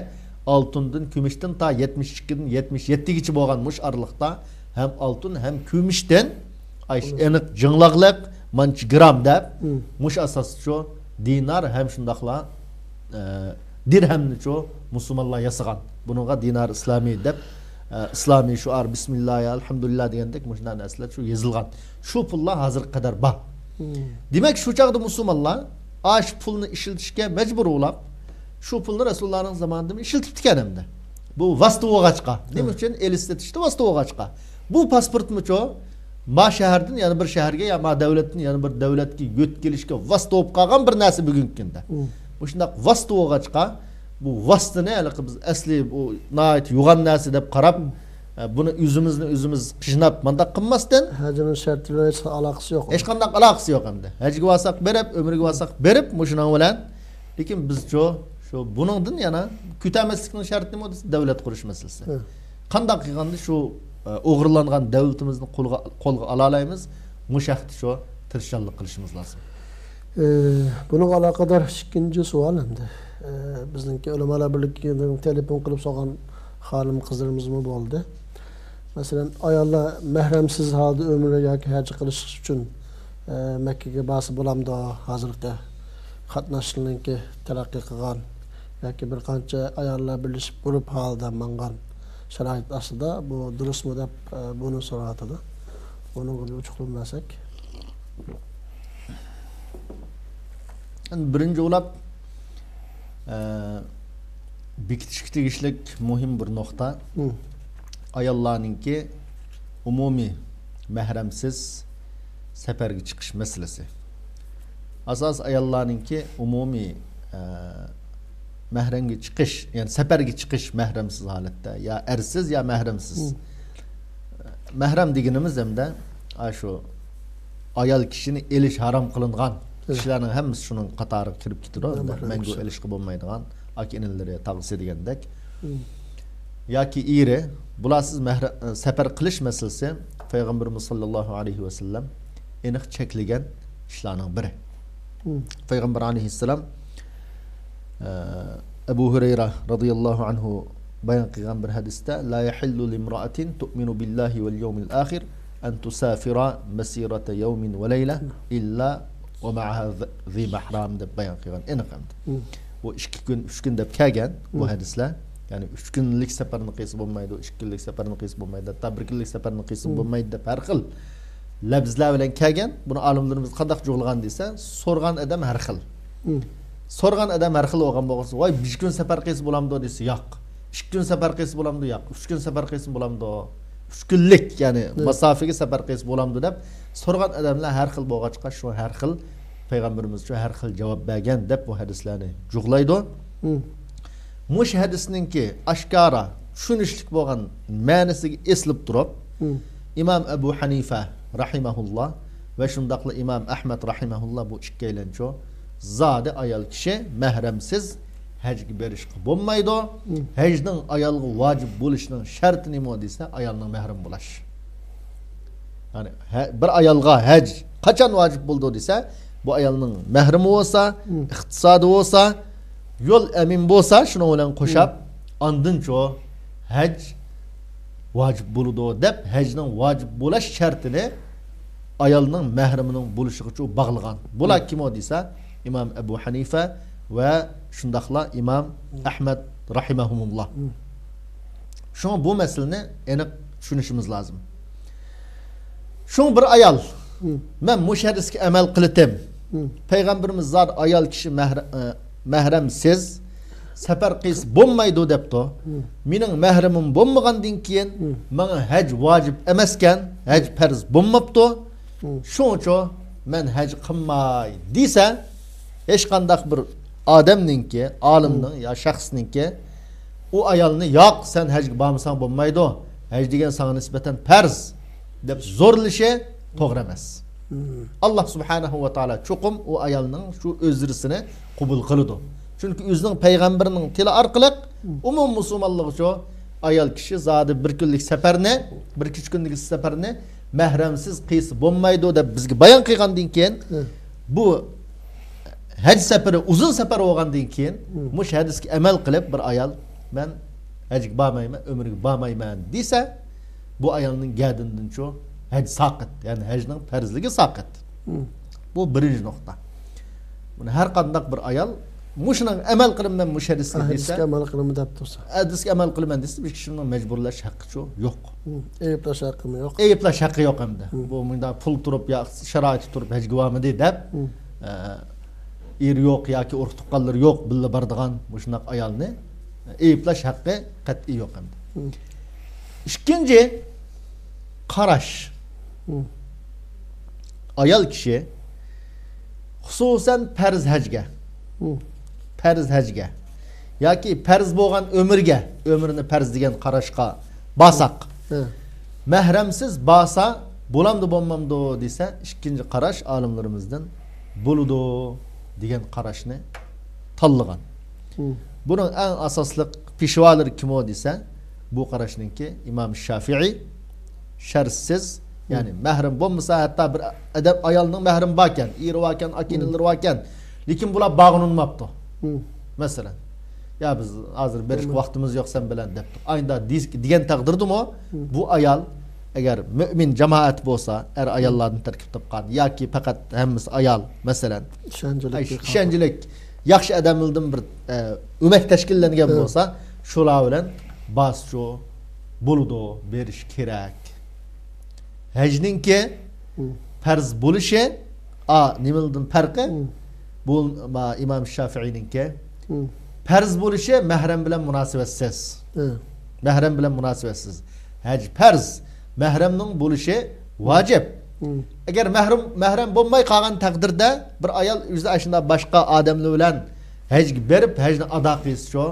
ئالتۇندىن، كۈمۈشتىن تا يەتمىش ئىككىدىن يەتمىش يەتتىگىچە بولغان مۇش ئارىلىقتا ھەم ئالتۇن، ھەم كۈمۈشتىن، ئاي، ئېنىق جىڭلاقلىق، مانچە گرام دەپ، مۇش ئاساسچۇ دىنار ھەم شۇنداقلا، ئە، دىرھەمنىچۇ مۇسۇلمانلار ياسىغان. بۇنىڭغا دىنار ئىسلامى دەپ، ئە، ئىسلامىي شوئار، بىسمىللا، ئەلھەمدۇلىللا دېگەندەك مۇشۇنداق نەرسىلەر شۇ يېزىلغان. شۇ پۇللار ھازىرغا قەدەر بار. دېمەك، شۇ چاغدا مۇسۇلمانلار ئاشۇ پۇلنى ئىشلىتىشكە مەجبۇر بولاپ، شۇ پۇلنى رەسۇلۇللانىڭ زامانىدىمۇ ئىشلىتىپتىكەن ئەمدى. بۇ ۋاسىتە بولغاچقا. نېمە ئۈچۈن؟ ئېلىش سېتىشتا ۋاسىتە بولغاچقا. بۇ پاسپورتمۇچۇ ما شەھەردىن يەنە بىر شەھەرگە يا ما دۆلەتتىن يەنە بىر دۆلەتكە يۆتكىلىشكە ۋاسىتە بولۇپ قالغان بىر نەرسە بۈگۈنكى كۈندە. مۇشۇنداق ۋاسىتە بولغاچقا، بۇ ۋاسىتىنى ھېلىقى بىز ئەسلى بۇ ناھايىتى يوغان نەرسە دەپ قاراپ، ئە، بۇنى ئۆزىمىزنى ئۆزىمىز قىيناپ مانداق قىلماستىن، ھەجنىڭ شەرتى بىلەن ھېچ ئالاقىسى يوق. ھېچقانداق ئالاقىسى يوق ئەمدى. ھەجگە بارساق بېرىپ، ئۆمرىگە بارساق بېرىپ، مۇشۇنىڭ بىلەن. لېكىن بىزچۇ، شۇ بۇنىڭدىن يەنە كۆتەرمەسلىكنىڭ شەرتى نېمە دېسە، دۆلەت قۇرۇش مەسىلىسى. قانداق قىلغاندا شۇ، ئە، ئوغرىلانغان دۆلىتىمىزنى قولغا، قولغا ئالالايمىز؟ مۇشۇ ھەقتە شۇ تىرىشچانلىق قىلىشىمىز لازىم. ئى، بۇنىڭغا ئالاقىدار ئىككىنچى سوئال ئەمدى. ئى، بىزنىڭكى ئۆلىمالار بىرلىكىدىن تېلېفون قىلىپ سورىغان خانىم قىزلىرىمىزمۇ بولدى. مەسىلەن، ئاياللار مەھرەمسىز ھالدا ئۆمرە ياكى ھەج قىلىش ئۈچۈن، ئى، مەككىگە بارسا بولامدۇ؟ ھازىرقى قاتناشلىرىنىڭكى تەرەققىي قىلغان ياكى بىر قانچە ئاياللار بىرلىشىپ گۇرۇپ ھالدا ماڭغان شارائىت ئاستىدا بۇ دۇرۇسمۇ دەپ، ئى، بۇنى سوراۋاتىدۇ. بۇنىڭغا بىر ئوچۇقلىما بەرسەك. ئەمدى بىرىنچى بولاپ، ئە، بېكىتىشكە تېگىشلىك مۇھىم بىر نۇقتا. ئاياللارنىڭكى ئومۇمىي مەھرەمسىز سەپەرگە چىقىش مەسىلىسى. ئاساسىي ئاياللارنىڭكى ئومۇمىي، ئە، مەھرەمگە چىقىش، يەنى سەپەرگە چىقىش مەھرەمسىز ھالەتتە، يا ئەرسىز، يا مەھرەمسىز. مەھرەم دېگىنىمىز ھەمدە ئاشۇ ئايال كىشىنى ئېلىش ھارام قىلىنغان كىشىلەرنىڭ ھەممىسى شۇنىڭ قاتارىغا كىرىپ كېتىدۇ. مەڭگۈ ئېلىشقا بولمايدىغان ئاكا ئىنىلىرى، تاغىسى دېگەندەك. ياكى ئېرى. بۇلارسىز مەھرە-، سەپەر قىلىش مەسىلىسى پەيغەمبىرىمىز ساللاللاھۇ ئەلەيھى ۋەسەللەم ئېنىق چەكلىگەن ئىشلارنىڭ بىرى. پەيغەمبەر ئەلەيھىسسالام، ئە، ئەبۇ ھۇرەيرە رازىياللاھۇ ئەنھۇ بايان قىلغان بىر ھەدىستە، لا يحل لامرأة تؤمن بالله واليوم الآخر أن تسافر مسيرة يوم وليلة إلا ومعها ذي محرم دەپ بايان قىلغان. ئېنىق ئەمدى. بۇ ئىككى كۈن، ئۈچ كۈن دەپ كەلگەن بۇ ھەدىسلەر. يەنى ئۈچ كۈنلۈك سەپەرنى قىلسا بولمايدۇ، ئىككى كۈنلۈك سەپەرنى قىلسا بولمايدۇ، ھەتتا بىر كۈنلۈك سەپەرنى قىلسا بولمايدۇ دەپ ھەر خىل لەپزلەر بىلەن كەلگەن. بۇنى ئالىملىرىمىز قانداق جۇغلىغان دېسە، سورىغان ئادەم ھەر خىل. سورىغان ئادەم ھەر خىل بولغان بولغاچقا، ۋاي، بىر كۈن سەپەر قىلسا بولامدۇ دېسە، ياق. ئىككى كۈن سەپەر قىلسا بولامدۇ؟ ياق. ئۈچ كۈن سەپەر قىلسا بولامدۇ؟ ئۈچ كۈنلۈك، يەنى ماسافىگە سەپەر قىلسا بولامدۇ دەپ سورىغان ئادەملەر ھەر خىل بولغاچقا، شۇ ھەر خىل پەيغەمبىرىمىزچۇ ھەر خىل جاۋاب بەرگەن دەپ بۇ ھەدىسلەرنى جۇغلايدۇ. مۇشۇ ھەدىسنىڭكى ئاشكارا چۈشىنىشلىك بولغان مەنىسىگە ئېسىلىپ تۇرۇپ، ئىمام ئەبۇ ھەنىفە رەھىمەھۇللا ۋە شۇنداقلا ئىمام ئەھمەد رەھىمەھۇللا، بۇ ئىككىيلەنچۇ زادى ئايال كىشى مەھرەمسىز ھەجگە بېرىشقا بولمايدۇ. ھەجنىڭ ئايالغا ۋاجىپ بولۇشىنىڭ شەرتى نېمە دېسە، ئايالنىڭ مەھرىم بولاش. يەنى ھە-، بىر ئايالغا ھەج قاچان ۋاجىپ بولىدۇ دېسە، بۇ ئايالنىڭ مەھرىمى بولسا، ئىقتىسادى بولسا، يول ئەمىن بولسا، شۇنىڭ بىلەن قوشاپ، ئاندىنچۇ ھەج ۋاجىپ بولىدۇ دەپ، ھەجنىڭ ۋاجىپ بولاش شەرتىنى ئايالنىڭ مەھرىمىنىڭ بولۇشىغىچۇ باغلىغان. بۇلار كىمۇ دېسە، ئىمام ئەبۇ ھەنىفە ۋە شۇنداقلا ئىمام ئەھمەد رەھىمەھۇمۇللا. شۇڭا بۇ مەسىلىنى ئېنىق چۈشىنىشىمىز لازىم. شۇڭا بىر ئايال، مەن مۇشۇ ھەدىسكە ئەمەل قىلىتىم. پەيغەمبىرىمىز زادى ئايال كىشى مەھر-، ئە، مەھرەمسىز سەپەر قىلسا بولمايدۇ دەپتۇ. مېنىڭ مەھرىمىم بولمىغاندىن كېيىن ماڭا ھەج ۋاجىپ ئەمەسكەن، ھەج پەرز بولماپتۇ. شۇڭىچۇ مەن ھەج قىلماي دېسە، ھېچقانداق بىر ئادەمنىڭكى، ئالىمنىڭ يا شەخسنىڭكى ئۇ ئايالنى، ياق، سەن ھەجگە بارمىساڭ بولمايدۇ، ھەج دېگەن ساڭا نىسبەتەن پەرز، دەپ زورلىشى توغرا ئەمەس. ئاللا سۇبھانەھۇ ۋە تائالا چوقۇم ئۇ ئايالنىڭ شۇ ئۆزرىسىنى قوبۇل قىلىدۇ. چۈنكى ئۆزىنىڭ پەيغەمبىرىنىڭ تىلى ئارقىلىق ئومۇم مۇسۇلمانلىقىچۇ ئايال كىشى زادى بىر كۈنلۈك سەپەرنى، بىر كېچە كۈندىكى سەپەرنى مەھرەمسىز قىلسا بولمايدۇ دەپ بىزگە بايان قىلغاندىن كېيىن، بۇ ھەج سەپىرى ئۇزۇن سەپەر بولغاندىن كېيىن، مۇشۇ ھەدىسكە ئەمەل قىلىپ، بىر ئايال، مەن ھەجگە بارمايمەن، ئۆمرىگە بارمايمەن دېسە، بۇ ئايالنىڭ گەدىنىدىنچۇ ھەج ساقىت، يەنى ھەجنىڭ پەرزلىكى ساقىت. بۇ بىرىنچى نۇقتا. بۇنى ھەر قانداق بىر ئايال، مۇشۇنىڭغا ئەمەل قىلىمەن، مۇشۇ ھەدىسكە دېسە، ھەدىسكە ئەمەل قىلىمەن دەپ تۇرسا، ھەدىسكە ئەمەل قىلىمەن دېسە، بىر كىشىنىڭ مەجبۇرلاش ھەققىچۇ يوق. ئەيىبلەش ھەققىمۇ يوق. ئەيىبلەش ھەققى يوق ئەمدى. بۇ مۇنداق پۇل تۇرۇپ يا شارائىتى تۇرۇپ ھەجگە بارمىدى دەپ، ئە، ئېرى يوق ياكى ئۇرۇق تۇغقانلىرى يوق بىللە بارىدىغان مۇشۇنداق ئايالنى ئەيىبلەش ھەققى قەتئىي يوق ئەمدى. ئىككىنچى قاراش. ئايال كىشى خۇسۇسەن پەرز ھەجگە، پەرز ھەجگە ياكى پەرز بولغان ئۆمرىگە، ئۆمرىنى پەرز دېگەن قاراشقا بارساق، مەھرەمسىز بارسا بولامدۇ بولمامدۇ دېسە، ئىككىنچى قاراش ئالىملىرىمىزدىن بولىدۇ دېگەن قاراشنى تاللىغان. بۇنىڭ ئەڭ ئاساسلىق پېشۋالىرى كىمۇ دېسە، بۇ قاراشنىڭكى ئىمام شافىئىي، شەرتسىز، يەنى مەھرەم بولمىسا، ھەتتا بىر ئادەم، ئايالنىڭ مەھرىمى باركەن، ئېرى باركەن، ئاكىنىلىرى باركەن، لېكىن بۇلار بارغىلى ئۇنىماپتۇ. مەسىلەن، يا بىز ھازىر بېرىشكە ۋاقتىمىز يوق سەن بىلەن دەپتۇ. ئايندا دېگەن تەقدىردىمۇ، بۇ ئايال ئەگەر مۆمىن جامائەت بولسا، ئەر ئاياللاردىن تەركىب تاپقان ياكى پەقەت ھەممىسى ئايال، مەسىلەن، ئىشەنچلىك، ياخشى ئادەملەردىن بىر، ئە، ئۆمەك تەشكىللەنگەن بولسا، شۇلار بىلەن بارسىچۇ بولىدۇ، بېرىش كېرەك. ھەجنىڭكى پەرز بولۇشى، ئا، نېمىلىدىن پەرقى؟ بۇ، ما، ئىمام شافىئىينىڭكى پەرز بولۇشى مەھرەم بىلەن مۇناسىۋەتسىز. مەھرەم بىلەن مۇناسىۋەتسىز. ھەج پەرز، مەھرەمنىڭ بولۇشى ۋاجىپ. ئەگەر مەھرەم، مەھرەم بولماي قالغان تەقدىردە، بىر ئايال ئۆزى ئاشۇنداق باشقا ئادەملەر بىلەن ھەجگە بېرىپ، ھەجنى ئادا قىلسىچۇ،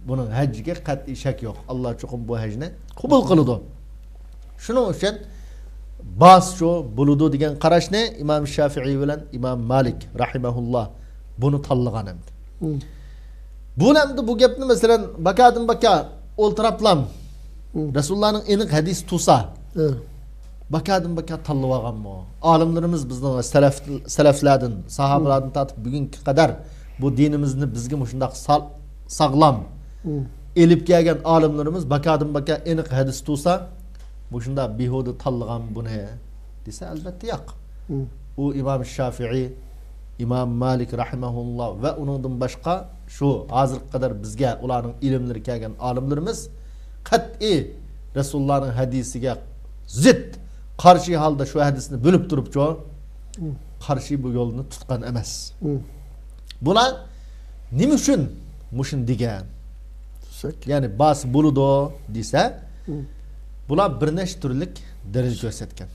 بۇنىڭ ھەججىگە قەتئىي شەك يوق. ئاللا چوقۇم بۇ ھەجنى قوبۇل قىلىدۇ. شۇنىڭ ئۈچۈن بارسىچۇ بولىدۇ دېگەن قاراشنى ئىمام شافىئىي بىلەن ئىمام مالىك رەھىمەھۇللا بۇنى تاللىغان ئەمدى. بۇ ئەمدى بۇ گەپنى، مەسىلەن، باكادىن باكا ئولتۇراپلام رەسۇلۇللانىڭ ئېنىق ھەدىسى تۇرسا، باكادىن باكا تاللىۋالغانمۇ؟ ئالىملىرىمىز بىزنىڭ سەلەف، سەلەفلەردىن، ساھابىلاردىن تارتىپ بۈگۈنگە قەدەر بۇ دىنىمىزنى بىزگە مۇشۇنداق سال-، ساغلام ئېلىپ كەلگەن ئالىملىرىمىز باكادىن باكا ئېنىق ھەدىس تۇرسا، مۇشۇنداق بىھۇدە تاللىغان بۇنى دېسە، ئەلۋەتتە ياق. ئۇ ئىمام شافىئىي، ئىمام مالىك رەھىمەھۇللا ۋە ئۇنىڭدىن باشقا شۇ ھازىرغا قەدەر بىزگە ئۇلارنىڭ ئىلىملىرى كەلگەن ئالىملىرىمىز قەتئىي رەسۇلۇللانىڭ ھەدىسىگە زىت، قارشى ھالدا شۇ ھەدىسنى بىلىپ تۇرۇپچۇ، قارشى بۇ يولنى تۇتقان ئەمەس. بۇلار نېمە ئۈچۈن مۇشۇنى دېگەن؟ يەنى بارسا بولىدۇ دېسە، بۇلار بىر نەچچە تۈرلۈك دەلىل كۆرسەتكەن.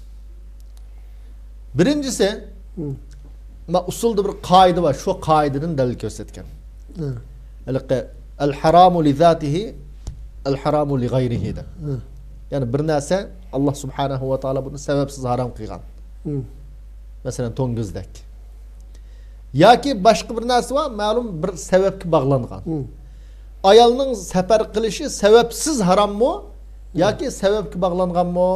بىرىنچىسى، ما ئۇسۇلدا بىر قائىدە بار، شۇ قائىدىدىن دەلىل كۆرسەتكەن. ھېلىقى، ئەل ھارامۇ لىزاتىھى، ئەل ھارامۇ لىغەيرىھى دەپ. يەنى بىر نەرسە، ئاللا سۇبھانەھۇ ۋە تائالا بۇنى سەۋەبسىز ھارام قىلغان. مم. مەسىلەن، توڭگۇزدەك. ياكى باشقا بىر نەرسە بار، مەلۇم بىر سەۋەبكە باغلانغان. مم. ئايالنىڭ سەپەر قىلىشى سەۋەبسىز ھاراممۇ ياكى سەۋەبكە باغلانغانمۇ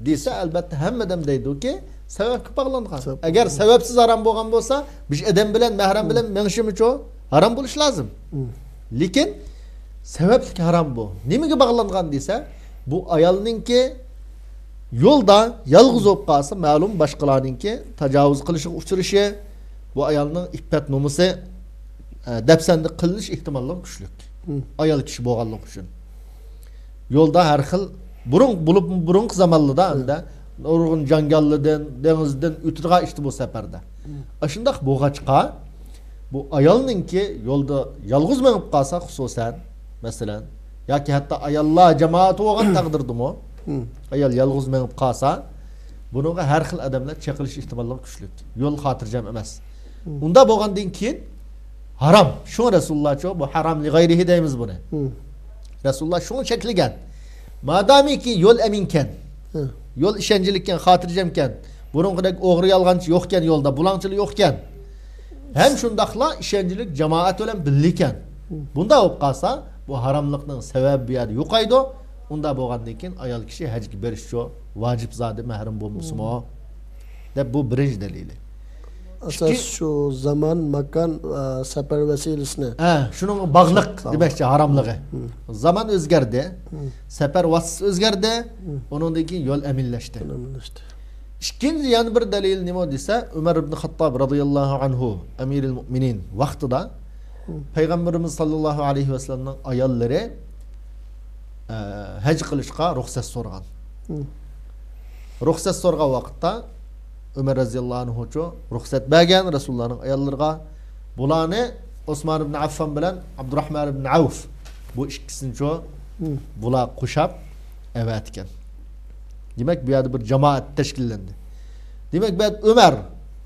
دېسە، ئەلبەتتە، ھەممە ئادەم دەيدۇكى، سەۋەبكە باغلانغان. سەۋەب ئەگەر باغلانغان. سەۋەبسىز ھارام بولغان بولسا، بىر ئادەم بىلەن، مەھرەم بىلەن مېڭىشىمىچۇ؟ ھارام بولۇشى لازىم. مم. لېكىن سەۋەبلىك ھارام بۇ. نېمىگە باغلانغان دېسە، بۇ ئايالنىڭكى يولدا يالغۇز بولۇپ قالسا، مەلۇم باشقىلارنىڭكى تاجاۋۇز قىلىشىغا ئۇچرىشى، بۇ ئايالنىڭ ئىپپەت نومۇسى، ئە، دەپسەندە قىلىنىش ئېھتىماللىقى كۈچلۈك. مم. ئايال كىشى بولغانلىقى ئۈچۈن. يولدا ھەر خىل، بۇرۇن، بولۇپ، بۇرۇنقى زامانلىدا ھەمدە نۇرغۇن جاڭگاللىدىن، دېڭىزدىن ئۆتىدىغان ئىشتى بۇ سەپەردە. مم. ئاشۇنداق بولغاچقا، بۇ ئايالنىڭكى يولدا يالغۇز مېڭىپ قالسا، خۇسۇسەن، مەسىلەن، ياكى ھەتتا ئاياللار جامائەت بولغان تەقدىردىمۇ، مم. ئايال يالغۇز مېڭىپ قالسا، بۇنىڭغا ھەر خىل ئادەملەر چېقىلىش ئېھتىماللىقى كۈچلۈك. يول خاتىرجەم ئەمەس. مم. ئۇنداق بولغاندىن كېيىن ھارام. شۇڭا رەسۇلۇللاچۇ، بۇ ھارام لىغەيرىھى دەيمىز بۇنى. مم. رەسۇلۇللا شۇڭا چەكلىگەن. مادامىكى يول ئەمىنكەن، ھە. يول ئىشەنچلىككەن، خاتىرجەمكەن، بۇرۇنقىدەك ئوغرى يالغانچى يوقكەن يولدا، بۇلاڭچىلار يوقكەن. ھەم شۇنداقلا ئىشەنچلىك جامائەت بىلەن بىللىكەن. مم. بۇنداق بولۇپ قالسا، بۇ ھاراملىقنىڭ سەۋەبى بۇ يەردە يوقايدۇ. ئۇنداق بولغاندىن كېيىن ئايال كىشى ھەجگە بېرىشچۇ، ۋاجىپ زادى مەھرەم بولمىسىمۇ، مم. دەپ، بۇ بىرىنچى دەلىلى. ئاساس ئىككى- شۇ زامان، ماكان، ئە، سەپەر ۋەسىلىسىنى ھە، شۇنىڭغا باغلىق باغلىق. دېمەكچى ھاراملىقى. مم. زامان ئۆزگەردى، مم. سەپەر ۋاسىتىسى ئۆزگەردى، مم. ئۇنىڭدىن كېيىن يول ئەمىنلەشتى. يول ئەمىنلەشتى. ئىككىنچى يەنە بىر دەلىل نېمە دېسە، ئۆمەر ئىبن خاتتاب رازىياللاھۇ ئەنھۇ، ئەمىرىل مۇئمىنىن ۋاقتىدا مم. پەيغەمبىرىمىز ساللاللاھۇ ئەلەيھى ۋەسەللەمنىڭ ئاياللىرى، ئە، ھەج قىلىشقا رۇخسەت سورىغان. مم. رۇخسەت سورىغان ۋاقىتتا ئۆمەر رەزىياللاھۇ ئەنھۇچۇ رۇخسەت بەرگەن رەسۇلۇللانىڭ ئاياللىرىغا. بۇلارنى ئوسمان ئىبن ئەففان بىلەن ئابدۇراھمان ئىبن ئەۋف، بۇ ئىككىسىنىچۇ مم. بۇلار قوشاپ ئەۋەتكەن. دېمەك، بۇ يەردە بىر جامائەت تەشكىللەندى. دېمەك، بۇ يەردە ئۆمەر،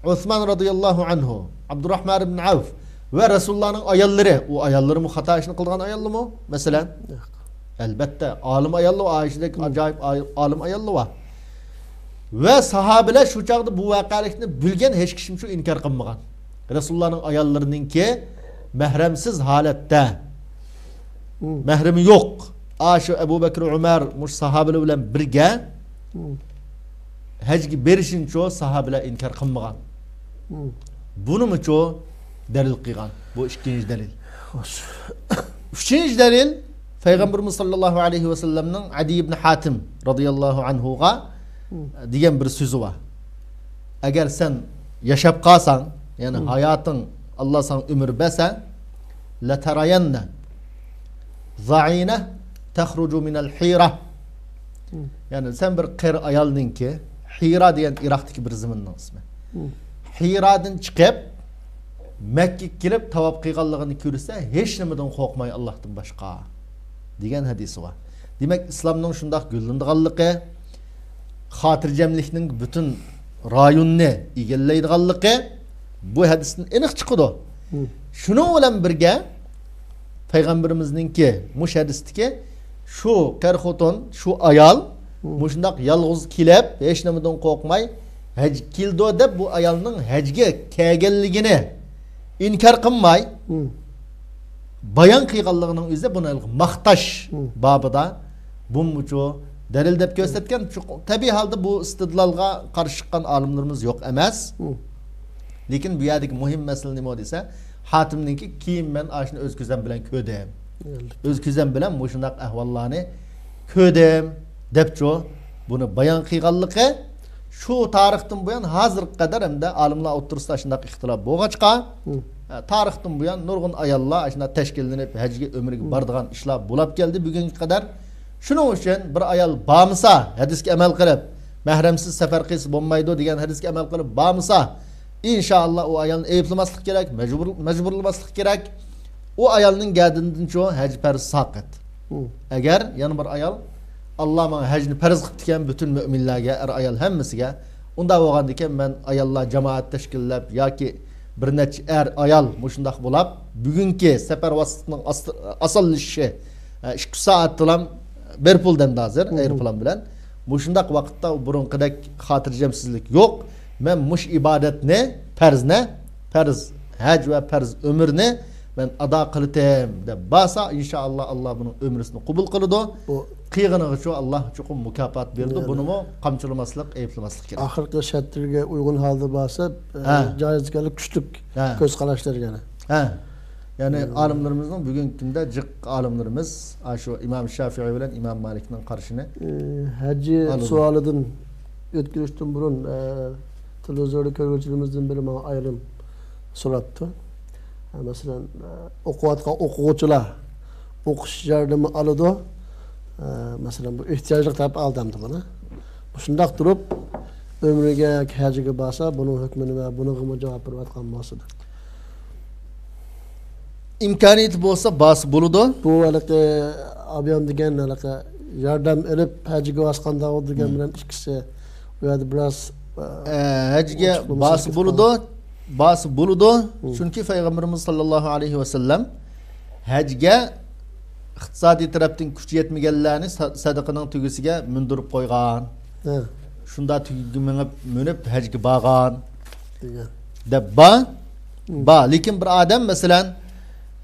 ئوسمان رازىياللاھۇ ئەنھۇ، ئابدۇراھمان ئىبن ئەۋف ۋە رەسۇلۇللانىڭ ئاياللىرى، ئۇ ئاياللىرىمۇ خاتا ئىشنى قىلىدىغان ئاياللىمۇ، مەسىلەن؟ ياق. ئەلبەتتە، ئالىم ئاياللىۋا، ئائىشىدەك مم. ئاجايىپ ئاي-، ئالىم ئاياللىۋا. ۋە ساھابىلەر شۇ چاغدا بۇ ۋەقەلىكنى بىلگەن، ھېچ كىشىمۇ ئىنكار قىلمىغان. رەسۇلۇللانىڭ ئاياللىرىنىڭكى مەھرەمسىز ھالەتتە، مم. مەھرىمى يوق، ئاشۇ ئەبۇ بەكرى، ئۆمەر، مۇشۇ ساھابىلەر بىلەن بىرگە مم. ھەجگە بېرىشىنىچۇ ساھابىلەر ئىنكار قىلمىغان. مم. بۇنىمۇچۇ دەلىل قىلغان. بۇ ئىككىنچى دەلىل. خوش. ئۈچىنچى دەلىل، پەيغەمبىرىمىز ساللاللاھۇ ئەلەيھى ۋەسەللەمنىڭ ئەدى ئىبن ھاتىم رازىياللاھۇ ئەنھۇغا مم. دېگەن بىر سۆزى بار. ئەگەر سەن ياشاپ قالساڭ، يەنى مم. ھاياتىڭ، ئاللا ساڭا ئۆمۈر بەرسە، لەتەرەيەننە زەئىنە تەخرۇجۇ مىنەل ھىرە. مم. يەنى سەن بىر قېرى ئايالنىڭكى، ھىرا دېگەن ئىراقتىكى بىر زېمىننىڭ ئىسمى. مم. ھىرادىن چىقىپ، مەككىگە كېلىپ تاۋاپ قىلغانلىقىنى كۆرسە، ھېچنېمىدىن قورقماي، ئاللاھتىن باشقا، دېگەن ھەدىسى بار. دېمەك، ئىسلامنىڭ شۇنداق گۈللىنىدىغانلىقى، خاتىرجەملىكنىڭ پۈتۈن رايوننى ئىگىلەيدىغانلىقى بۇ ھەدىستىن ئېنىق چىقىدۇ. مم. شۇنىڭ بىلەن بىرگە، پەيغەمبىرىمىزنىڭكى مۇشۇ ھەدىستىكى شۇ قېرى خوتۇن، شۇ ئايال مم. مۇشۇنداق يالغۇز كېلىپ، ھېچنېمىدىن قورقماي ھەجگە كېلىدۇ دەپ، بۇ ئايالنىڭ ھەجگە كەلگەنلىكىنى ئىنكار قىلماي، مم. بايان قىلغانلىقىنىڭ ئۆزى بۇنى ماختاش مم. بابىدا بۇمۇچۇ دەلىل دەپ كۆرسەتكەن. چوق-، تەبىئىي ھالدا بۇ ئىستىدلالغا قارشى چىققان ئالىملىرىمىز يوق ئەمەس. مم. لېكىن بۇ يەردىكى مۇھىم مەسىلە نېمە دېسە، ھاتىمنىڭكى، كېيىن مەن ئاشۇنى ئۆز كۆزۈم بىلەن كۆردۈم. ئەلبەتتە. ئۆز كۆزۈم بىلەن مۇشۇنداق ئەھۋاللارنى كۆردۈم، دەپچۇ، بۇنى بايان قىلغانلىقى، شۇ تارىختىن بۇيان ھازىرغا قەدەر ھەمدە ئالىملار ئوتتۇرىسىدا شۇنداق ئىختىلاپ بولغاچقا، مم. ئە، تارىختىن بۇيان نۇرغۇن ئاياللار ئاشۇنداق تەشكىللىنىپ، ھەجگە، ئۆمرىگە مم. بارىدىغان ئىشلار بولاپ كەلدى بۈگۈنگە قەدەر. شۇنىڭ ئۈچۈن بىر ئايال بارمىسا، ھەدىسكە ئەمەل قىلىپ، مەھرەمسىز سەپەر قىلسا بولمايدۇ دېگەن ھەدىسكە ئەمەل قىلىپ بارمىسا، ئىنشائاللا ئۇ ئايالنى ئەيىبلىمەسلىك كېرەك، مەجبۇر-، مەجبۇرلىماسلىق كېرەك. ئۇ ئايالنىڭ گەدىنىدىنچۇ ھەج پەرزى ساقىت. مم. ئەگەر يەنە بىر ئايال، ئاللا ماڭا ھەجنى پەرز قىپتىكەن پۈتۈن مۆمىنلەرگە، ئەر ئايال ھەممىسىگە، ئۇنداق بولغاندىكىن مەن ئاياللار جامائەت تەشكىللەپ ياكى بىر نەچچە ئەر ئايال مۇشۇنداق بولاپ، بۈگۈنكى سەپەر ۋاسىتىنىڭ ئاس-، ئاسانلىشىشى، ئە، ئىككى سائەتتىلا بېرىپ بولدى ئەمدى ھازىر ئايروپىلان بىلەن. مۇشۇنداق ۋاقىتتا بۇرۇنقىدەك خاتىرجەمسىزلىك يوق. مەن مۇشۇ ئىبادەتنى، پەرزنى، پەرز ھەج ۋە پەرز ئۆمرىنى مەن ئادا قىلىتىم دەپ بارسا، ئىنشائاللا، ئاللا بۇنىڭ ئۆمرىسىنى قوبۇل قىلىدۇ. بۇ قىلغىنىغىچۇ ئاللا چوقۇم مۇكاپات بېرىدۇ. بۇنىمۇ قامچىلىماسلىق، ئەيىبلىمەسلىك كېرەك. ئاخىرقى شەرتلەرگە ئۇيغۇن ھالدا بارسا، ئە، ھە، جايىز ئىكەنلىكى كۈچلۈك، ھە، كۆز قاراشلىرى يەنە. ھە. يەنى ئالىملىرىمىزنىڭ بۈگۈنكى كۈندە جىق ئالىملىرىمىز، ئاشۇ ئىمام شافىئى بىلەن ئىمام مالىكنىڭ قارىشىنى، ئى، ھەججى سوئالىدىن ئۆتكۈزۈشتىن بۇرۇن، ئە، تېلېۋىزوردا كۆرگۈچىلىرىمىزدىن بىرى ماڭا ئايرىم سوراپتۇ. ئە، مەسىلەن، ئە، ئوقۇۋاتقان ئوقۇغۇچىلار ئوقۇش ياردىمى ئالىدۇ. ئە، مەسىلەن، بۇ ئېھتىياجلىق تەرەپ ئالدى ئەمدى بۇنى. مۇشۇنداق تۇرۇپ، ئۆمرىگە، ھەجگە بارسا، بۇنىڭ ھۆكمى نېمە؟ بۇنىڭغىمۇ جاۋاب بېرىۋاتقان بولسىدى. ئىمكانىيىتى بولسا بارسا بولىدۇ. بۇ ھېلىقى ئابيان دېگەن ھېلىقى ياردەم ئېلىپ ھەجگە بارسا قانداق بولىدۇ دېگەن بىلەن ئىككىسى بۇ يەردە بىراز، ئە، ئە، ھەجگە بارسا بولىدۇ. بارسا بولىدۇ. چۈنكى پەيغەمبىرىمىز ساللاللاھۇ ئەلەيھى ۋەسەللەم ھەجگە ئىقتىسادىي تەرەپتىن كۈچى يەتمىگەنلەرنى سە-، سەدىقىنىڭ تۆگىسىگە مىندۈرۈپ قويغان. ھە. شۇنداق تۆگىگە مېڭىپ، مىنىپ ھەجگە بارغان دېگەن. دەپ بار. بار. لېكىن بىر ئادەم، مەسىلەن،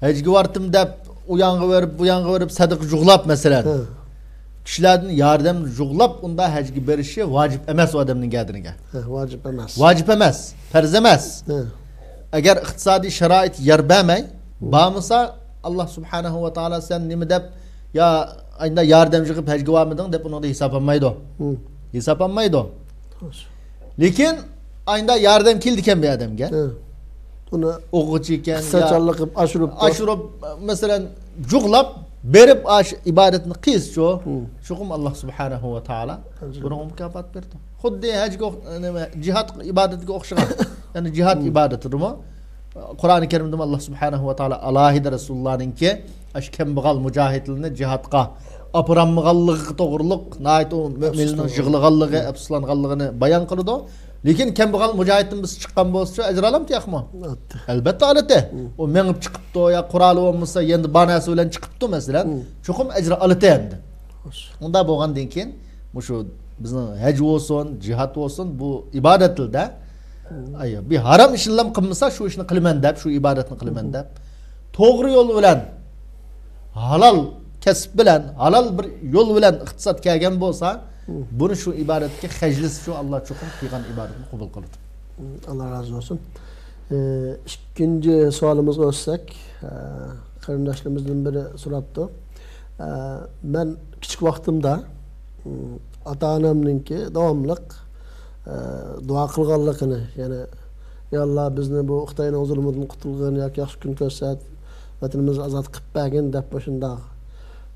ھەجگە بارتىم دەپ، ئۇ يانغا بېرىپ، بۇ يانغا بېرىپ، سەدىقە جۇغلاپ، مەسىلەن. ھە. كىشىلەردىن ياردەم جۇغلاپ، ئۇنداق ھەجگە بېرىشى ۋاجىپ ئەمەس ئۇ ئادەمنىڭ گەدىنىگە. ھە، ۋاجىپ ئەمەس. ۋاجىپ ئەمەس، پەرز ئەمەس. ھە. ئەگەر ئىقتىسادىي شارائىت يار بەرمەي، بارمىسا، ئاللا سۇبھانەھۇ ۋە تائالا سەن نېمە دەپ، يا، ئايندا ياردەم يىغىپ ھەجگە بارمىدىڭ دەپ ئۇنىڭدا ھېساب ئالمايدۇ. ھە. ھېساب ئالمايدۇ. خوش. لېكىن ئايندا ياردەم كېلىدىكەن بۇ ئادەمگە. ھە. ئۇنى ئوقۇغۇچى ئىكەن، ئىقتىسادچانلىق قىلىپ ئاشۇرۇپ، ئاشۇرۇپ، مەسىلەن، جۇغلاپ بېرىپ ئاش ئىبادەتنى قىلسىچۇ، چوقۇم ئاللا سۇبھانەھۇ ۋە تائالا بۇنىڭغا مۇكاپات بېرىدۇ. خۇددى ھەجگە ئوخ-، نېمە، جىھاد ئىبادىتىگە ئوخشىغان. يەنى جىھاد ئىبادىتىدىمۇ قۇرئانى كەرىمدىمۇ ئاللا سۇبھانەھۇ ۋە تائالا ئالاھىدە رەسۇلۇللانىڭكى ئاشۇ كەمبەغەل مۇجاھىدلىرىنى جىھادقا ئاپىرالمىغانلىقى توغرىلىق ناھايىتى ئۇ مۆمىننىڭ يىغلىغانلىقى، ئەپسۇسلانغانلىقىنى بايان قىلىدۇ. لېكىن كەمبەغەل مۇجاھىدتىن بىرسى چىققان بولسىچۇ، ئەجىر ئالامتى ياقمۇ؟ ئالاتتى. ئەلبەتتە ئالىتى. ئۇ مېڭىپ چىقىپتۇ يا قورالى بولمىسا، يەنە بار نەرسە بىلەن چىقىپتۇ، مەسىلەن. چوقۇم ئەجىر ئالىتى ئەمدى. خوش. ئۇنداق بولغاندىن كېيىن، مۇشۇ بىزنىڭ ھەج بولسۇن، جىھاد بولسۇن، بۇ ئىبادەتلەردە، ئاي، بىر ھارام ئىشنىلا قىلمىسا، شۇ ئىشنى قىلىمەن دەپ، شۇ ئىبادەتنى قىلىمەن دەپ، توغرا يول بىلەن، ھالال كەسىپ بىلەن، ھالال بىر يول بىلەن ئىقتىساد كەلگەن بولسا، بۇنى شۇ ئىبادەتكە خەجلىسىچۇ، ئاللا چوقۇم قىلغان ئىبادەتنى قوبۇل قىلىدۇ. ئاللا رازى بولسۇن. ئى، ئىككىنچى سوئالىمىزغا ئۆتسەك، ئە، قېرىنداشلىرىمىزدىن بىرى سوراپتۇ. ئە، مەن كىچىك ۋاقتىمدا، ئاتا-ئانامنىڭكى داۋاملىق، ئە، دۇئا قىلغانلىقىنى، يەنى، يا ئاللا، بىزنى بۇ خىتاينىڭ زۇلمىدىن قۇتۇلغىن ياكى ياخشى كۈن كۆرسەت، ۋەتىنىمىزنى ئازاد قىلىپ بەرگىن دەپ مۇشۇنداق،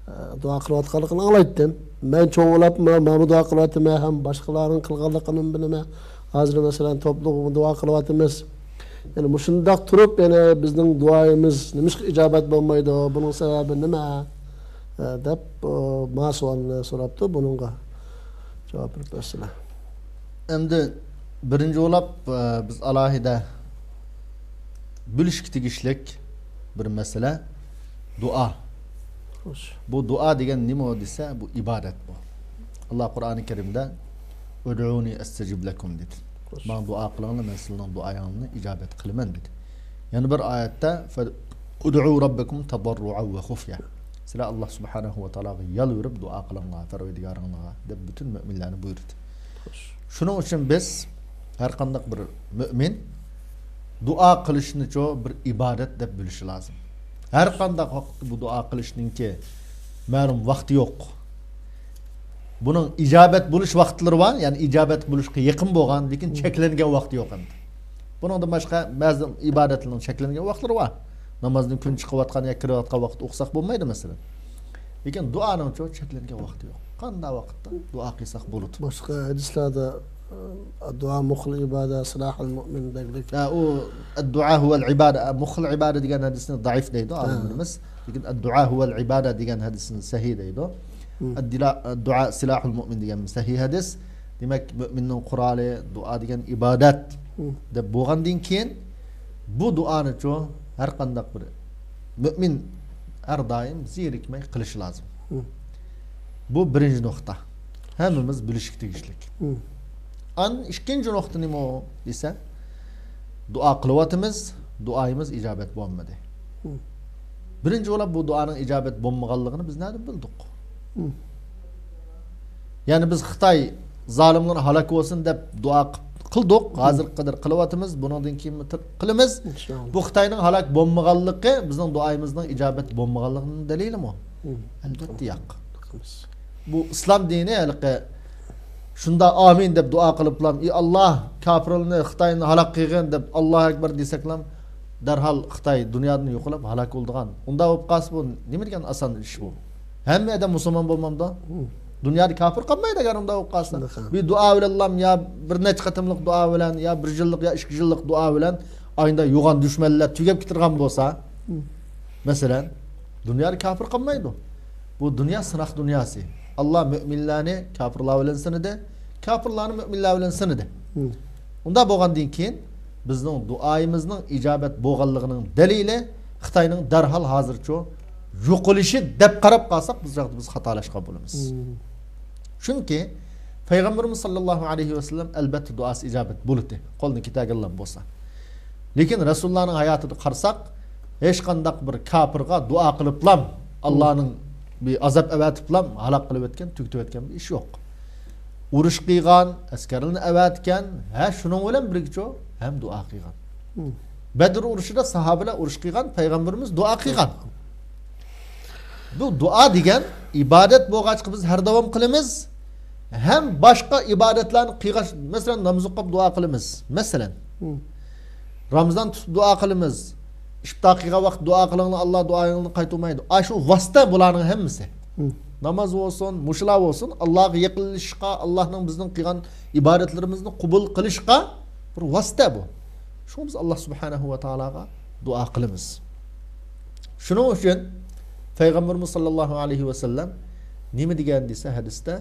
ئە، دۇئا قىلىۋاتقانلىقىنى ئاڭلايتتىم. مەن چوڭ بولۇپمۇ مانا دۇئا قىلىۋاتىمەن ھەم باشقىلارنىڭ قىلغانلىقىنىمۇ بىلىمەن. ھازىر، مەسىلەن، توپلۇق دۇئا قىلىۋاتىمىز. يەنى مۇشۇنداق تۇرۇپ، يەنە بىزنىڭ دۇئايىمىز نېمىشقا ئىجابەت بولمايدۇ؟ بۇنىڭ سەۋەبى نېمە؟ ئە، دەپ، ئۇ، ما سوئالنى سوراپتۇ، بۇنىڭغا جاۋاب بېرىپ بەرسىلە. ئەمدى بىرىنچى بولاپ، ئە، بىز ئالاھىدە بىلىشكە تېگىشلىك بىر مەسىلە دۇئا. خوش. بۇ دۇئا دېگەن نېمە دېسە، بۇ ئىبادەت بۇ. ئاللا قۇرئانى كەرىمدە، «ئۇدئۇنى ئەستەجىب لەكۇم» دېدى. خوش. ماڭا دۇئا قىلىڭلار، مەن سىلەرنىڭ دۇئايىڭلارنى ئىجابەت قىلىمەن دېدى. يەنە بىر ئايەتتە، «فەدئۇ رەببەكۇم تەزەررۇئەن ۋە خۇفيە». سىلەر ئاللا سۇبھانەھۇ ۋە تائالاغا يالۋۇرۇپ دۇئا قىلىڭلار پەرۋەردىگارىڭلارغا دەپ پۈتۈن مۆمىنلەرنى بۇيرۇدى. خوش. شۇنىڭ ئۈچۈن بىز ھەر قانداق بىر مۆمىن دۇئا قىلىشنىچۇ بىر ئىبادەت دەپ بىلىشى لازىم. ھەر قانداق ۋاقىتتا بۇ دۇئا قىلىشنىڭكى مەلۇم ۋاقتى يوق. بۇنىڭ ئىجابەت بولۇش ۋاقىتلىرى بار، يەنى ئىجابەت بولۇشقا يېقىن بولغان، لېكىن چەكلەنگەن ۋاقتى يوق ئەمدى. بۇنىڭدىن باشقا بەزى ئىبادەتلەرنىڭ چەكلەنگەن ۋاقىتلىرى بار. نامازدىن كۈن چىقىۋاتقان ياكى كىرىۋاتقان ۋاقىت ئوقۇساق بولمايدۇ، مەسىلەن. لېكىن دۇئانىڭچۇ چەكلەنگەن ۋاقتى يوق. قانداق ۋاقىتتا دۇئا قىلساق بولىدۇ. باشقا ھەدىسلەردە، ئە، دۇئا مۇخىل ئىبادە، سىلاھۇل مۇئمىن دەگلىك. ھە، ئۇ دۇئا ھۇۋەل ئىبادە، مۇخىل ئىبادە دېگەن ھەدىسنى زەئىپ دەيدۇ ئالىملىرىمىز. لېكىن دۇئا ھۇۋەل ئىبادە دېگەن ھەدىسنى سەھىھ دەيدۇ. دۇئا سىلاھۇل مۇئمىن دېگەن سەھىھ ھەدىس. دېمەك، مۆمىننىڭ قورالى دۇئا دېگەن ئىبادەت دەپ بولغاندىن كېيىن، بۇ دۇئانىچۇ ھەر قانداق بىر مۆمىن ھەر دائىم زېرىكمەي قىلىشى لازىم. بۇ بىرىنچى نۇقتا. ھەممىمىز بىلىشكە تېگىشلىك. ئاندىن ئىككىنچى نۇقتا نېمە دېسە، دۇئا قىلىۋاتىمىز، دۇئايىمىز ئىجابەت بولمىدى. بىرىنچى بولۇپ، بۇ دۇئانىڭ ئىجابەت بولمىغانلىقىنى بىز نەدىن بىلدۇق؟ يەنى بىز خىتاي زالىملار ھالاك بولسۇن دەپ دۇئا قىلدۇق، ھازىرغا قەدەر قىلىۋاتىمىز، بۇنىڭدىن كېيىنمۇ قىلىمىز. بۇ خىتاينىڭ ھالاك بولمىغانلىقى بىزنىڭ دۇئايىمىزنىڭ ئىجابەت بولمىغانلىقىنىڭ دەلىلىمۇ؟ ئەلۋەتتە ياق. بۇ ئىسلام دىنى ھېلىقى شۇنداق ئامىن دەپ دۇئا قىلىپلام، ئى ئاللا، كاپىرلارنى، خىتاينى ھالاك قىلغىن دەپ، ئاللاھۇ ئەكبەر دېسەكلام، دەرھال خىتاي دۇنيادىن يوقىلاپ ھالاك بولىدىغان. ئۇنداق بولۇپ قالسا، بۇ نېمە دېگەن ئاسان ئىش بۇ؟ ھەممە ئادەم مۇسۇلمان بولمامدۇ؟ دۇنيادا كاپىر قالمايدۇ ئەگەر ئۇنداق بولۇپ قالسا. بىر دۇئا بىلەنلام يا بىر نەچچە قېتىملىق دۇئا بىلەن، يا بىر يىللىق، يا ئىككى يىللىق دۇئا بىلەن ئايدا يوغان دۈشمەنلەر تۈگەپ كېتىدىغان بولسا، مەسىلەن، دۇنيادا كاپىر قالمايدۇ. بۇ دۇنيا سىناق دۇنياسى. ئاللا مۆمىنلەرنى كاپىرلار بىلەن سىنىدى، كاپىرلارنى مۆمىنلەر بىلەن سىنىدى. ئۇنداق بولغاندىن كېيىن بىزنىڭ دۇئايىمىزنىڭ ئىجابەت بولغانلىقىنىڭ دەلىلى خىتاينىڭ دەرھال ھازىرچۇ يوقىلىشى دەپ قاراپ قالساق، بىز چاغدا بىز خاتالاشقان بولىمىز. چۈنكى پەيغەمبىرىمىز ساللاللاھۇ ئەلەيھى ۋەسەللەم ئەلبەتتە دۇئاسى ئىجابەت بولىدۇ، قولدىن كېتەرگەنلەر بولسا. لېكىن رەسۇلۇللانىڭ ھاياتىدا قارىساق، ھېچقانداق بىر كاپىرغا دۇئا قىلىپلام، ئاللانىڭ بىر ئازاب ئەۋەتىپلام ھالاك قىلىۋەتكەن، تۈگىتىۋەتكەن بىر ئىش يوق. ئۇرۇش قىلغان، ئەسكەرلىرىنى ئەۋەتكەن، ھە، شۇنىڭ بىلەن بىرگىچۇ ھەم دۇئا قىلغان. بەدر ئۇرۇشىدا ساھابىلەر ئۇرۇش قىلغان، پەيغەمبىرىمىز دۇئا قىلغان. بۇ دۇئا دېگەن ئىبادەت بولغاچقا بىز ھەر داۋام قىلىمىز. ھەم باشقا ئىبادەتلەرنى قىلغاچ، مەسىلەن، ناماز ئوقۇپ دۇئا قىلىمىز. مەسىلەن، رامىزان تۇتۇپ دۇئا قىلىمىز. ئىپتار قىلغان ۋاقىت دۇئا قىلىڭلار، ئاللا دۇئايىڭلارنى قايتۇرمايدۇ. ئاشۇ ۋاسىتە بۇلارنىڭ ھەممىسى. ناماز بولسۇن، مۇشۇلار بولسۇن، ئاللاغا يېقىنلىشىشقا، ئاللانىڭ بىزنىڭ قىلغان ئىبادەتلىرىمىزنى قوبۇل قىلىشقا بىر ۋاسىتە بۇ. شۇڭا بىز ئاللا سۇبھانەھۇ ۋە تائالاغا دۇئا قىلىمىز. شۇنىڭ ئۈچۈن پەيغەمبىرىمىز ساللاللاھۇ ئەلەيھى ۋەسەللەم نېمە دېگەن دېسە ھەدىستە،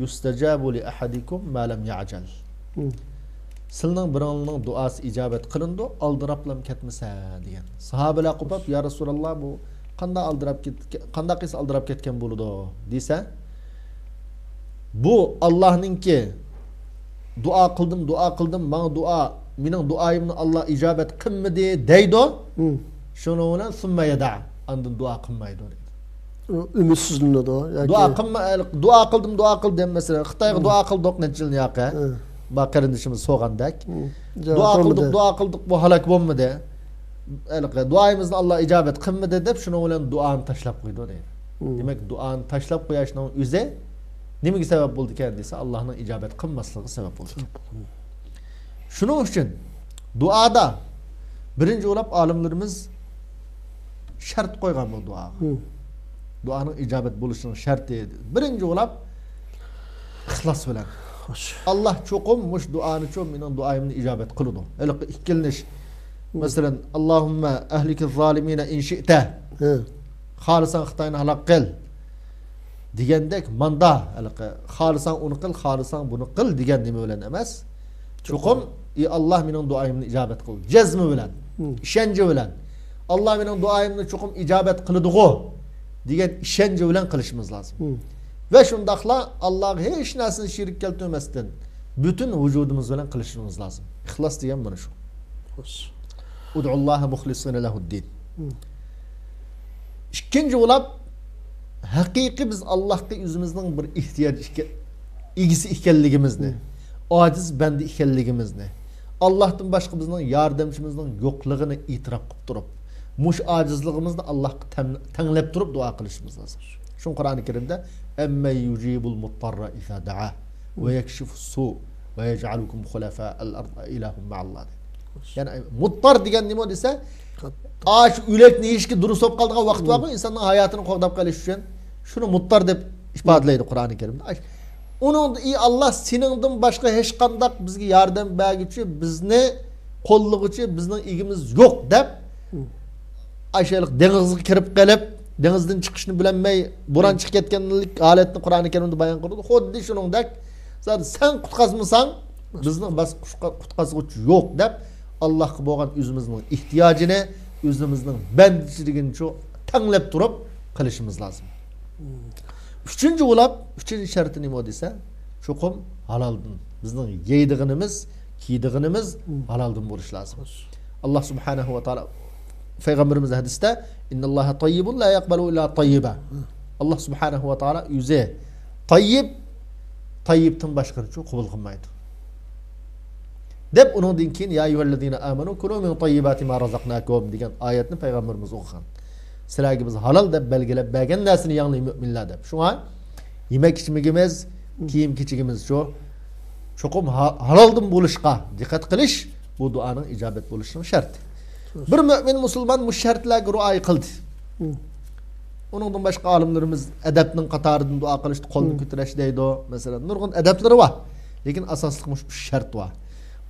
يۇستەجابۇ لىئەھەدىكۇم ما لەم يەئجەل. سىلىنىڭ بىرىڭلارنىڭ دۇئاسى ئىجابەت قىلىنىدۇ، ئالدىراپلام كەتمىسە دېگەن. ساھابىلەر قوپۇپ، يا رەسۇلاللا، بۇ قانداق ئالدىراپ كەتكەن، قانداق قىلسا ئالدىراپ كەتكەن بولىدۇ دېسە، بۇ ئاللانىڭكى دۇئا قىلدىم، دۇئا قىلدىم، ماڭا دۇئا، مېنىڭ دۇئايىمنى ئاللا ئىجابەت قىلمىدى دەيدۇ. شۇنىڭ بىلەن سۇممە يەدە، ئاندىن دۇئا قىلمايدۇ دەيدۇ. ئۈمىدسىزلىنىدۇ ياكى دۇئا قىلما، دۇئا قىلدىم، دۇئا قىلدىم، مەسىلەن، خىتايغا دۇئا قىلدۇق نەچچە يىلدىن ياقى. بار قېرىندىشىمىز سورىغاندەك. دۇئا قىلدۇق، دۇئا قىلدۇق، بۇ ھالاك بولمىدى. ھېلىقى دۇئايىمىزنى ئاللا ئىجابەت قىلمىدى دەپ، شۇنىڭ بىلەن دۇئانى تاشلاپ قويدۇ دەيدۇ. دېمەك، دۇئانى تاشلاپ قويۇشنىڭ ئۆزى نېمىگە سەۋەب بولىدىكەن دېسە، ئاللانىڭ ئىجابەت قىلماسلىقىغا سەۋەب بولىدىكەن. شۇنىڭ ئۈچۈن دۇئادا بىرىنچى بولۇپ ئالىملىرىمىز شەرت قويغان بۇ دۇئاغا. دۇئانىڭ ئىجابەت بولۇشىنىڭ شەرتى بىرىنچى بولۇپ ئىخلاس بىلەن. ئاللا چوقۇم مۇشۇ دۇئانىچۇ مېنىڭ دۇئايىمنى ئىجابەت قىلىدۇ. ھېلىقى ئىككىلىنىش. مەسىلەن، ئاللاھۇممە ئەھلىكىز زالىمىنە ئىن شىئتە. خالىساڭ خىتاينى ھالاك قىل. دېگەندەك ماندا، ھېلىقى، خالىساڭ ئۇنى قىل، خالىساڭ بۇنى قىل دېگەن نېمە بىلەن ئەمەس. چوقۇم، ئى ئاللا، مېنىڭ دۇئايىمنى ئىجابەت قىل. جەزمى بىلەن، ئىشەنچى بىلەن. ئاللا مېنىڭ دۇئايىمنى چوقۇم ئىجابەت قىلىدىغۇ دېگەن ئىشەنچى بىلەن قىلىشىمىز لازىم. ۋە شۇنداقلا ئاللاغا ھېچ نەرسىنى شېرىك كەلتۈرمەستىن، پۈتۈن ۋۇجۇدىمىز بىلەن قىلىشىمىز لازىم. ئىخلاس دېگەن مانا شۇ. ئۇدئۇللاھە مۇخلىسىنە لەھۇددىن. ئىككىنچى بولۇپ، ھەقىقىي بىز ئاللاھقا ئۆزىمىزنىڭ بىر ئېھتىياج ئىكەن، ئىگىسى ئىكەنلىكىمىزنى، ئاجىز بەندە ئىكەنلىكىمىزنى، ئاللاھتىن باشقا بىزنىڭ ياردەمچىمىزنىڭ يوقلۇقىنى ئېتىراپ قىلىپ تۇرۇپ، مۇشۇ ئاجىزلىقىمىزنى ئاللاھقا تەم-، تەڭلەپ تۇرۇپ دۇئا قىلىشىمىز لازىم. شۇڭا قۇرئانى كەرىمدە، ئەممەن يۇجىبۇل مۇتتاررا ئىزا دەئا ۋە يەكشىفۇس سۇ ۋە يەجئەلۇكۇم خۇلەفائەل ئەرد ئەئىلاھۇم مەئەللا دەيدۇ. يەنى مۇتتار دېگەن نېمە دېسە، ئاشۇ ئۆلەكنى يېيىشكە دۇرۇس بولۇپ قالىدىغان ۋاقىت بارغۇ، ئىنساننىڭ ھاياتىنى قوغداپ قېلىش ئۈچۈن شۇنى مۇتتار دەپ ئىپادىلەيدۇ قۇرئانى كەرىمدە. ئۇنىڭدا، ئى ئاللا، سېنىڭدىن باشقا ھېچقانداق بىزگە ياردەم بەرگۈچى، بىزنى قوللىغۇچى، بىزنىڭ ئىگىمىز يوق دەپ، ئاشۇ دېڭىزغا كىرىپ قېلىپ، دېڭىزدىن چىقىشنى بىلەلمەي، بوران چىقىپ كەتكەنلىك ھالەتنى قۇرئانى كەرىمدە بايان قىلىدۇ. خۇددى شۇنىڭدەك، زادى سەن قۇتقازمىساڭ، بىزنى باشقا قۇتقا-، قۇتقازغۇچى يوق دەپ، ئاللاھقا بولغان ئۆزىمىزنىڭ ئېھتىياجىنى، ئۆزىمىزنىڭ بەندىچىلىكىنى شۇ تەڭلەپ تۇرۇپ قىلىشىمىز لازىم. ئۈچىنچى بولاپ، ئۈچىنچى شەرتى نېمە دېسە، چوقۇم ھالالدىن. بىزنىڭ يەيدىغىنىمىز، كىيىدىغىنىمىز ھالالدىن بولۇشى لازىم. ئاللا سۇبھانەھۇ ۋە تائالا پەيغەمبىرىمىز ھەدىستە، «ئىنناللاھە تەييىبۇن لا يەقبەلۇ ئىللا تەييىبا.» ئاللا سۇبھانەھۇ ۋە تائالا ئۆزى تەييىب، تەييىبتىن باشقىنى چۇ قوبۇل قىلمايدۇ، دەپ، ئۇنىڭدىن كېيىن، «يا ئەييۇھەللەزىنە ئامەنۇ كۇلۇ مىن تەييىباتى ما رەزەقناكۇم» دېگەن ئايەتنى پەيغەمبىرىمىز ئوقۇغان. «سىلەرگە بىز ھالال دەپ بەلگىلەپ بەرگەن نەرسىنى يەڭلەي، مۆمىنلەر» دەپ. شۇڭا يېمەك ئىچمىكىمىز، كىيىم كېچىكىمىز شۇ چوقۇم ھا-، ھالالدىن بولۇشقا دىققەت قىلىش، بۇ دۇئانىڭ ئىجابەت بولۇشىنىڭ شەرتى. بىر مۆمىن مۇسۇلمان مۇشۇ شەرتلەرگە رىئايە قىلدى. ئۇنىڭدىن باشقا ئالىملىرىمىز ئەدەپنىڭ قاتارىدىن دۇئا قىلىشتا قولنى كۆتۈرۈش دەيدۇ. مەسىلەن، نۇرغۇن ئەدەپلىرى بار. لېكىن ئاساسلىق مۇشۇ ئۈچ شەرت بار.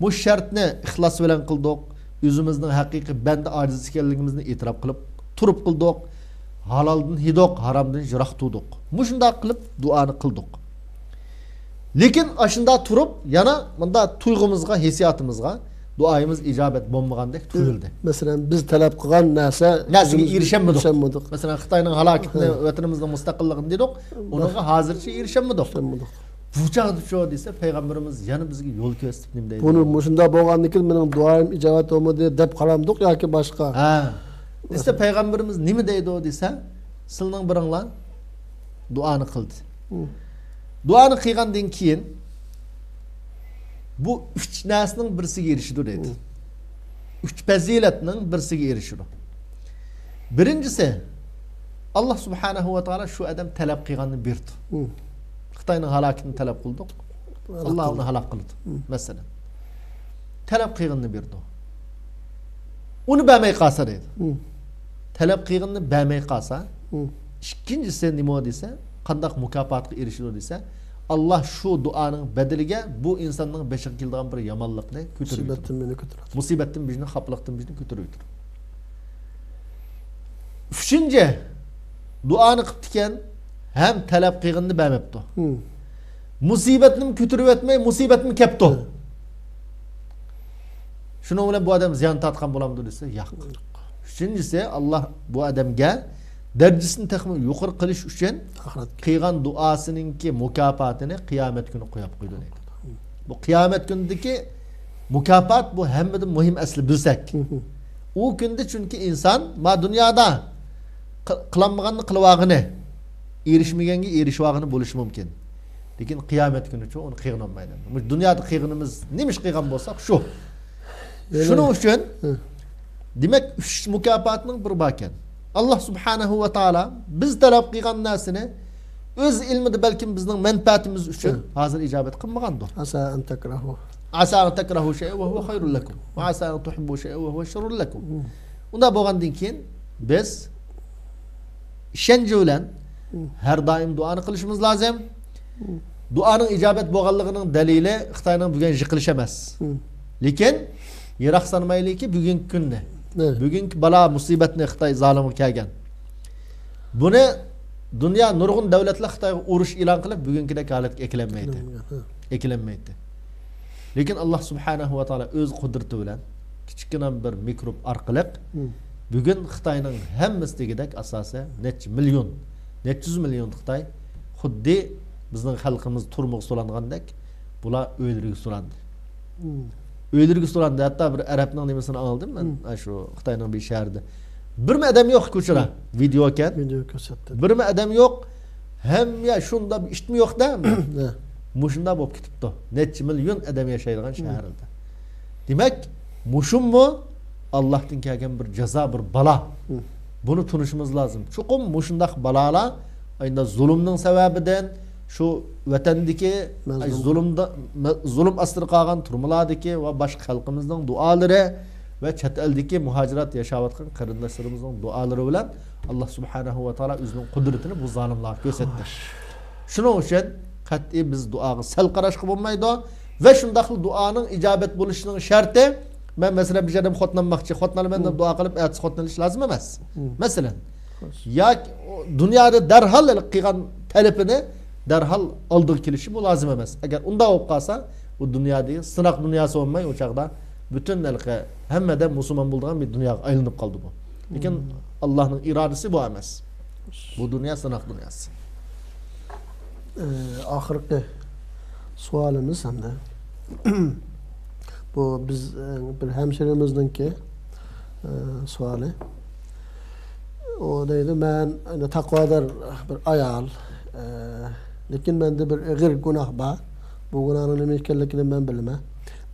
مۇشۇ شەرتنى ئىخلاس بىلەن قىلدۇق. ئۆزىمىزنىڭ ھەقىقىي بەندە ئاجىز ئىكەنلىكىمىزنى ئېتىراپ قىلىپ تۇرۇپ قىلدۇق. ھالالدىن يېدۇق، ھارامدىن يىراق تۇردۇق. مۇشۇنداق قىلىپ دۇئانى قىلدۇق. لېكىن ئاشۇنداق تۇرۇپ، يەنە مۇنداق تۇيغۇمىزغا، ھېسسىياتىمىزغا دۇئايىمىز ئىجابەت بولمىغاندەك تۇيۇلدى. مەسىلەن، بىز تەلەپ قىلغان نەرسە نەرسىگە ئۆزىمىز ئېرىشەلمىدۇق. ئېرىشەلمىدۇق. مەسىلەن، خىتاينىڭ ھالاكىتىنى، ھە. ۋەتىنىمىزنىڭ مۇستەقىللىقىنى دېدۇق، ئۇنىڭغا ھازىرچە ئېرىشەلمىدۇق. ئېرىشەلمىدۇق. بۇ چاغدا شۇ دېسە، پەيغەمبىرىمىز يەنە بىزگە يول كۆرسىتىپ نېمە دەيدۇ؟ بۇنى مۇشۇنداق بولغاندىن كېيىن مېنىڭ دۇئايىم ئىجابەت بولمىدى دەپ قالامدۇق ياكى باشقا؟ ھە. دېسە، پەيغەمبىرىمىز نېمە دەيدۇ دېسە، سىلىنىڭ بىرىڭلار دۇئانى قىلدى. دۇئانى قىلغاندىن كېيىن بۇ ئۈچ نەرسىنىڭ بىرسىگە ئېرىشىدۇ دەيدۇ. ئۈچ پەزىلەتنىڭ بىرسىگە ئېرىشىدۇ. بىرىنچىسى، ئاللا سۇبھانەھۇ ۋە تائالا شۇ ئادەم تەلەپ قىلغاننى بېرىدۇ. خىتاينىڭ ھالاكىتىنى تەلەپ قىلدۇق. ئاللا ئۇنى ھالاك قىلىدۇ. مەسىلەن، تەلەپ قىلغىنىنى بېرىدۇ. ئۇنى بەرمەي قالسا دەيدۇ. تەلەپ قىلغىنىنى بەرمەي قالسا، ئىككىنچىسى نېمە دېسە، قانداق مۇكاپاتقا ئېرىشىدۇ دېسە، ئاللا شۇ دۇئانىڭ بەدىلىگە بۇ ئىنساننىڭ بېشىغا كېلىدىغان بىر يامانلىقنى كۆتۈرۈپ مۇسىبەتتىن بىزنى كۆتۈرۈپ، مۇسىبەتتىن بىزنى، خاپىلىقتىن بىزنى كۆتۈرۈپ. ئۈچىنچى، دۇئانى قىپتىكەن، ھەم تەلەپ قىلغىنىنى بەرمەپتۇ. مۇسىبەتنىمۇ كۆتۈرۈۋەتمەي، مۇسىبەتمۇ كەپتۇ. شۇنىڭ بىلەن بۇ ئادەم زىيان تارتقان بولامدۇ دېسە، ياق. ئۈچىنچىسى، ئاللا بۇ ئادەمگە دەرىجىسىنى تېخىمۇ يۇقىرى قىلىش ئۈچۈن قىلغان دۇئاسىنىڭكى مۇكاپاتىنى قىيامەت كۈنى قويۇپ قويدى دەيدۇ. بۇ قىيامەت كۈنىدىكى مۇكاپات، بۇ ھەممىدىن مۇھىم، ئەسلى بىلسەك. ئۇ كۈندە چۈنكى ئىنسان ما دۇنيادا قى-، قىلالمىغاننى قىلىۋالغىنى، ئېرىشمىگەنگە ئېرىشىۋالغىنى بولۇشى مۇمكىن. لېكىن قىيامەت كۈنىچۇ ئۇنى قىلغىنى بولمايدۇ. مۇشۇ دۇنيادا قىلغىنىمىز نېمە ئىش قىلغان بولساق شۇ. شۇنىڭ ئۈچۈن، دېمەك، ئۈچ مۇكاپاتنىڭ بىرى باركەن. ئاللا سۇبھانەھۇ ۋە تائالا بىز تەلەپ قىلغان نەرسىنى ئۆز ئىلمىدا بەلكىم بىزنىڭ مەنپەئەتىمىز ئۈچۈن ھازىر ئىجابەت قىلمىغاندۇ. عسى أن تكرهوا عسى أن تكرهوا شيئا وهو خير لكم وعسى أن تحبوا شيئا وهو شر لكم. ئۇنداق بولغاندىن كېيىن بىز ئىشەنچى بىلەن ھەر دائىم دۇئانى قىلىشىمىز لازىم. دۇئانىڭ ئىجابەت بولغانلىقىنىڭ دەلىلى خىتاينىڭ بۈگۈن يىقىلىشى ئەمەس. لېكىن يىراق سانىمايلىكى بۈگۈنكى كۈننى. بۈگۈنكى بالا مۇسىبەتنى خىتاي زالىمغا كەلگەن. بۇنى دۇنيا نۇرغۇن دۆلەتلەر خىتايغا ئۇرۇش ئېلان قىلىپ، بۈگۈنكىدەك ھالەتكە ئەكېلەلمەيتتى. ئەكېلەلمەيتتى. لېكىن ئاللا سۇبھانەھۇ ۋە تائالا ئۆز قۇدرىتى بىلەن كىچىككىنە بىر مىكروب ئارقىلىق بۈگۈن خىتاينىڭ ھەممىسى دېگۈدەك ئاساسى نەچچە مىليون، نەچچە يۈز مىليون خىتاي خۇددى بىزنىڭ خەلقىمىز تۈرمىگە سولانغاندەك بۇلار ئۆيلىرىگە سولاندى. ئۆيلىرىگە سولاندى. ھەتتا بىر ئەرەبنىڭ نېمىسىنى ئاڭلىدىم مەن، ئاشۇ خىتاينىڭ بىر شەھىرىدە. بىرمۇ ئادەم يوق كوچىدا. ۋىدېو ئىكەن. ۋىدېو كۆرسەتتى. بىرمۇ ئادەم يوق. ھەم يا شۇنداق بىر ئىتمۇ يوق-دە. مۇشۇنداق بولۇپ كېتىپتۇ. نەچچە مىليون ئادەم ياشايدىغان شەھەردە. دېمەك، مۇشۇممۇ ئاللاھتىن كەلگەن بىر جازا، بىر بالا. بۇنى تونۇشىمىز لازىم. چوقۇم مۇشۇنداق بالالار ئەنە زۇلۇمنىڭ سەۋەبىدىن، شۇ ۋەتەندىكى، مەزلۇم. ئاي، زۇلۇمدا، مە-، زۇلۇم ئاستىدا قالغان تۈرمىلاردىكى ۋە باشقا خەلقىمىزنىڭ دۇئالىرى ۋە چەت ئەلدىكى مۇھاجىرات ياشاۋاتقان قېرىنداشلىرىمىزنىڭ دۇئالىرى بىلەن ئاللا سۇبھانەھۇ ۋە تائالا ئۆزىنىڭ قۇدرىتىنى بۇ زالىملارغا كۆرسەتتى. شۇنىڭ ئۈچۈن قەتئىي بىز دۇئاغا سەل قاراشقا بولمايدۇ. ۋە شۇنداقلا دۇئانىڭ ئىجابەت بولۇشىنىڭ شەرتى، مەن مەسىلەن بىر يەردىن خوتۇن ئالماقچى، خوتۇن ئالىمەن دەپ دۇئا قىلىپ ئەتىسى خوتۇن ئېلىش لازىم ئەمەس. مەسىلەن، ياكى ئۇ دۇنيادا دەرھال قىلغان تەلىپىنى دەرھال ئالدىغا كېلىشى بۇ لازىم ئەمەس. ئەگەر ئۇنداق بولۇپ قالسا، بۇ دۇنيادىكى سىناق دۇنياسى بولماي، ئۇ چاغدا پۈتۈن ھەلقە ھەممە ئادەم مۇسۇلمان بولىدىغان بىر دۇنياغا ئايلىنىپ قالدى بۇ. لېكىن ئاللانىڭ ئىرادىسى بۇ ئەمەس. بۇ دۇنيا سىناق دۇنياسى. ئاخىرقى سوئالىمىز ئەمدى. بۇ بىز، ئە، بىر ھەمشىرىمىزنىڭكى، ئە، سوئالى. ئۇ دەيدۇ، مەن ئەنە تەقۋادار بىر ئايال، ئە، لېكىن مەندە بىر ئېغىر گۇناھ بار. بۇ گۇناھنىڭ نېمە ئىكەنلىكىنى مەن بىلىمەن.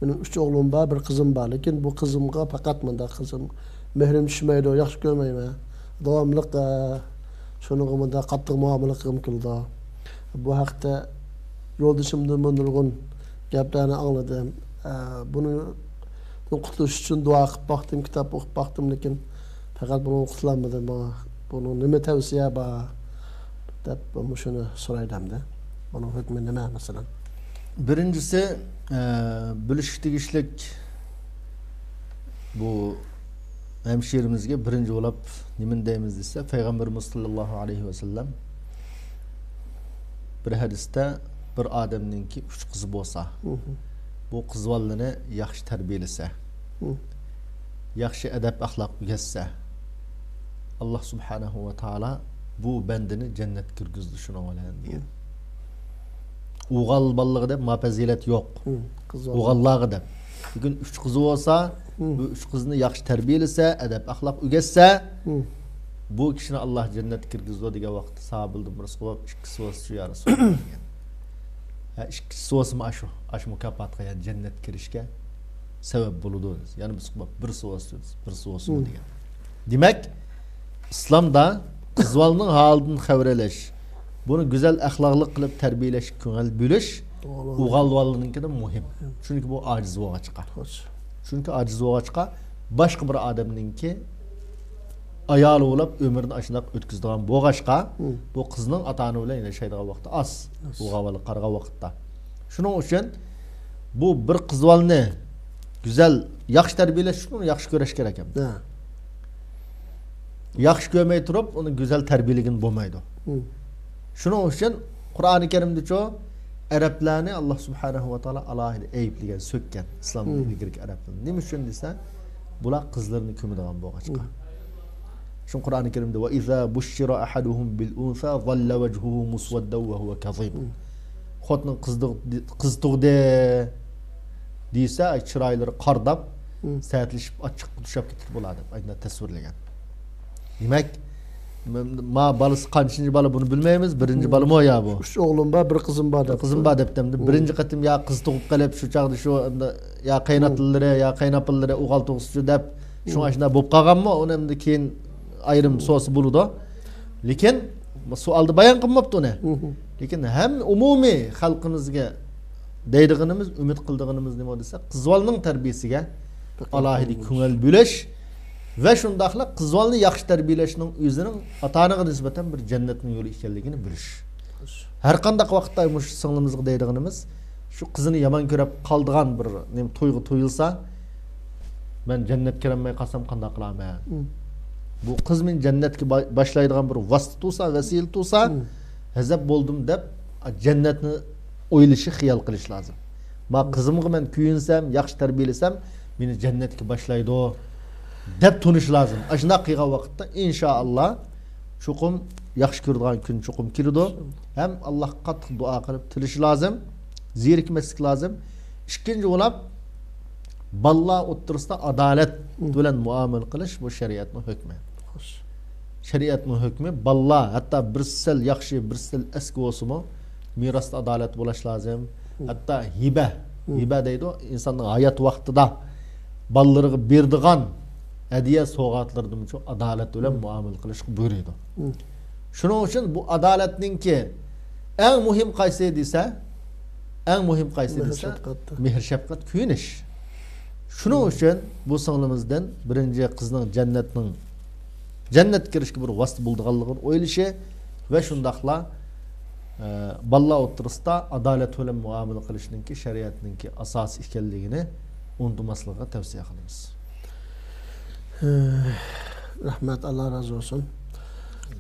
مېنىڭ ئۈچ ئوغلۇم بار، بىر قىزىم بار. لېكىن بۇ قىزىمغا پەقەت مۇنداق قىزىم مېھرىم چۈشمەيدۇ، ياخشى كۆرمەيمەن. داۋاملىق، ئە، شۇنىڭغا مۇنداق قاتتىق مۇئامىلە قىلغۇم كېلىدۇ. بۇ ھەقتە يولدىشىمدىنمۇ نۇرغۇن گەپلەرنى ئاڭلىدىم. ئە، بۇنى قۇتۇلۇش ئۈچۈن دۇئا قىلىپ باقتىم، كىتاب ئوقۇپ باقتىم، لېكىن پەقەت بۇنىڭدىن قۇتۇلالمىدىم. بۇ، بۇنىڭ نېمە تەۋسىيە بار دەپ مۇشۇنى سورايدۇ ئەمدى. بۇنىڭ ھۆكمى نېمە، مەسىلەن؟ بىرىنچىسى، ئە، بىلىشكە تېگىشلىك بۇ ھەمشىرىمىزگە بىرىنچى بولاپ نېمىنى دەيمىز دېسە، پەيغەمبىرىمىز ساللاللاھۇ ئەلەيھى ۋەسەللەم بىر ھەدىستە، بىر ئادەمنىڭكى ئۈچ قىزى بولسا، مھم. بۇ قىز بالىلىرىنى ياخشى تەربىيەلىسە، مم. ياخشى ئەدەپ ئەخلاق ئۆگەتسە، ئاللا سۇبھانەھۇ ۋە تائالا بۇ بەندىنى جەننەتكە كىرگۈزىدۇ شۇنىڭ بىلەن دېگەن. مم. ئوغۇل بالىلىرىغا دەپ ما پەزىلەت يوق. مم. قىز بالىلار. ئوغۇللارغا دەپ. لېكىن ئۈچ قىزى بولسا، مم. بۇ ئۈچ قىزنى ياخشى تەربىيەلىسە، ئەدەپ ئەخلاق ئۆگەتسە، مم. بۇ كىشىنى ئاللا جەننەتكە كىرگۈزىدۇ دېگەن ۋاقىتتا ساھابىلەردىن بىرسى بولۇپ، ئىككىسى بولسا شۇ يا رەسۇلاللا دېگەن. ھە، ئىككىسى بولسىمۇ ئاشۇ، ئاشۇ مۇكاپاتقا، يەنى جەننەتكە كىرىشكە سەۋەب بولىدۇ. يەنە بىرسى بولسا، بىرسى بولسىمۇ دېگەن. دېمەك، ئىسلامدا قىز بالىنىڭ ھالىدىن خەۋەر ئېلىش، بۇنى گۈزەل ئەخلاقلىق قىلىپ تەربىيەلەشكە كۆڭۈل بۆلۈش ئوغۇل بالىنىڭكىدىن مۇھىم. چۈنكى بۇ ئاجىز بولغاچقا. چۈنكى ئاجىز بولغاچقا، باشقا بىر ئادەمنىڭكى ئايالى بولاپ ئۆمرىنى ئاشۇنداق ئۆتكۈزىدىغان بولغاچقا، بۇ قىزنىڭ ئاتا-ئانا بىلەن ياشايدىغان ۋاقتى ئاز. ئاز. ئوغۇل بالىغا قارىغان ۋاقىتتا. شۇنىڭ ئۈچۈن بۇ بىر قىز بالىنى گۈزەل، ياخشى تەربىيەلەش ئۈچۈن ئۇنى ياخشى كۆرۈش كېرەك ئەمدى. ھە. ياخشى كۆرمەي تۇرۇپ، ئۇنى گۈزەل تەربىيەلىگىلى بولمايدۇ. مم. شۇنىڭ ئۈچۈن قۇرئانى كەرىمدىچۇ ئەرەبلەرنى ئاللا سۇبھانەھۇ ۋە تائالا ئالاھىدە ئەيىبلىگەن، سۆككەن، ئىسلامدىن مم. ئىلگىرىكى ئەرەبلەرنى. نېمە ئۈچۈن دېسە، بۇلار قىزلىرىنى كۆمىدىغان بولغاچقا. مم. شۇڭا قۇرئانى كەرىمدە، «وإذا بشر أحدهم بالأنثى ظل وجهه مسودا وهو كظيم.» مم. خوتۇنى قىز تۇغ-، قىز تۇغدى دېسە، ئاي، چىرايلىرى قارىداپ، مم. سەتلىشىپ، ئاچچىققا دۇچ كېلىپ كېتىدۇ بۇلار دەپ، ئاينا تەسۋىرلىگەن. دېمەك، م-، ما بالىسى قانچىنچى بالا بۇنى بىلمەيمىز، بىرىنچى مم. بالىمۇ يا بۇ؟ ئۈچ ئوغلۇم بار، بىر قىزىم بار دەپتۇ. قىزىم بار دەپتۇ. مم. بىرىنچى قېتىم يا قىز تۇغۇپ قېلىپ، شۇ چاغدا شۇ، ئەمدى يا قېيىنئاتىلىرى، يا قېيىنئاپىلىرى ئوغۇل تۇغسىچۇ دەپ، شۇڭا مم. ئاشۇنداق بولۇپ قالغانمۇ؟ ئۇنى ئەمدى كېيىن ئايرىم مم. سورىسا بولىدۇ. لېكىن سوئالدا بايان قىلماپتۇ ئۇنى. مم. لېكىن ھەم ئومۇمىي خەلقىمىزگە دەيدىغىنىمىز، ئۈمىد قىلىدىغىنىمىز نېمە دېسە، قىز بالىنىڭ تەربىيەسىگە دىققەت ئالاھىدە قىلىش. كۆڭۈل بۆلۈش ۋە شۇنداقلا قىز بالىنى ياخشى تەربىيەلەشنىڭ ئۆزىنىڭ ئاتا-ئانىغا نىسبەتەن بىر جەننەتنىڭ يولى ئىكەنلىكىنى بىلىش. ھەر قانداق ۋاقىتتا مۇشۇ سىڭلىمىزغا دەيدىغىنىمىز، شۇ قىزىنى يامان كۆرۈپ قالىدىغان بىر نېمە تويغا تويۇلسا، مەن جەننەتكە كىرەلمەي قالسام قانداق قىلارمەن؟ مم. بۇ قىز مېنى جەننەتكە با-، باشلايدىغان بىر ۋاسىتە تۇرسا، ۋەسىلە تۇرسا، مم. غەزەپ بولدۇم دەپ، جەننەتنى ئويلىشى، خىيال قىلىش لازىم. ما مم. قىزىمغا مەن كۆيۈنسەم، ياخشى تەربىيەلىسەم، مېنى جەننەتكە باشلايدۇ دەپ تونۇش لازىم. ئاشۇنداق قىلغان ۋاقىتتا، ئىنشائاللا، چوقۇم ياخشى كۆرىدىغان كۈن چوقۇم كېلىدۇ. ئىنشائاللا. ھەم ئاللاھقا قاتتىق دۇئا قىلىپ تىلىشى لازىم، زېرىكمەسلىك لازىم. ئىككىنچى بولاپ، بالىلار ئوتتۇرىسىدا ئادالەت مم. بىلەن مۇئامىلە قىلىش، بۇ شەرىئەتنىڭ ھۆكمى. خوش. شەرىئەتنىڭ ھۆكمى، بالىلار ھەتتا بىر سەل ياخشى، بىر سەل ئەسكى بولسىمۇ، مىراستا ئادالەت بولۇش لازىم. مم. ھەتتا ھىبە، مم. ھىبە دەيدۇ، ئىنساننىڭ ھايات ۋاقتىدا بالىلىرىغا بېرىدىغان ھەدىيە سوۋغاتلىرىدىمۇ ئادالەت بىلەن مم. مۇئامىلە قىلىشقا بۇيرۇيدۇ. مم. شۇنىڭ ئۈچۈن بۇ ئادالەتنىڭكى ئەڭ مۇھىم قايسى دېسە، ئەڭ مۇھىم قايسى مېھىر دېسە، شەپقەتتە. مېھىر شەپقەت، كۆيۈنۈش. شۇنىڭ مم. ئۈچۈن بۇ سىڭلىمىزدىن بىرىنچى قىزنىڭ جەننەتنىڭ، جەننەتكە كىرىشكە بىر ۋاسىتە بولىدىغانلىقىنى ئويلىشى ۋە شۇنداقلا، ئە، بالىلار ئوتتۇرىسىدا ئادالەت بىلەن مۇئامىلە قىلىشنىڭكى شەرىئەتنىڭكى ئاساسى ئىكەنلىكىنى ئۇنتۇماسلىقىغا تەۋسىيە قىلىمىز. رەھمەت، ئاللا رازى بولسۇن.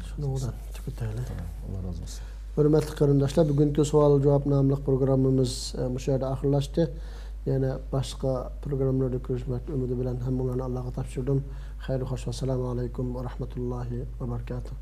شۇنىڭ بىلەن تۈگىتەيلى. تامام، ئاللا رازى بولسۇن. ھۆرمەتلىك قېرىنداشلار، بۈگۈنكى سوئال جاۋاب ناملىق پروگراممىمىز، ئە، مۇشۇ يەردە ئاخىرلاشتى. يەنە باشقا پروگراممىلاردا كۆرۈشمەك ئۈمىدى بىلەن ھەممىڭلارنى ئاللاغا تاپشۇردۇم. خەير خوش، ۋەسسالامۇ ئەلەيكۇم ۋە رەھمەتۇللاھى ۋە بەرىكاتۇھ.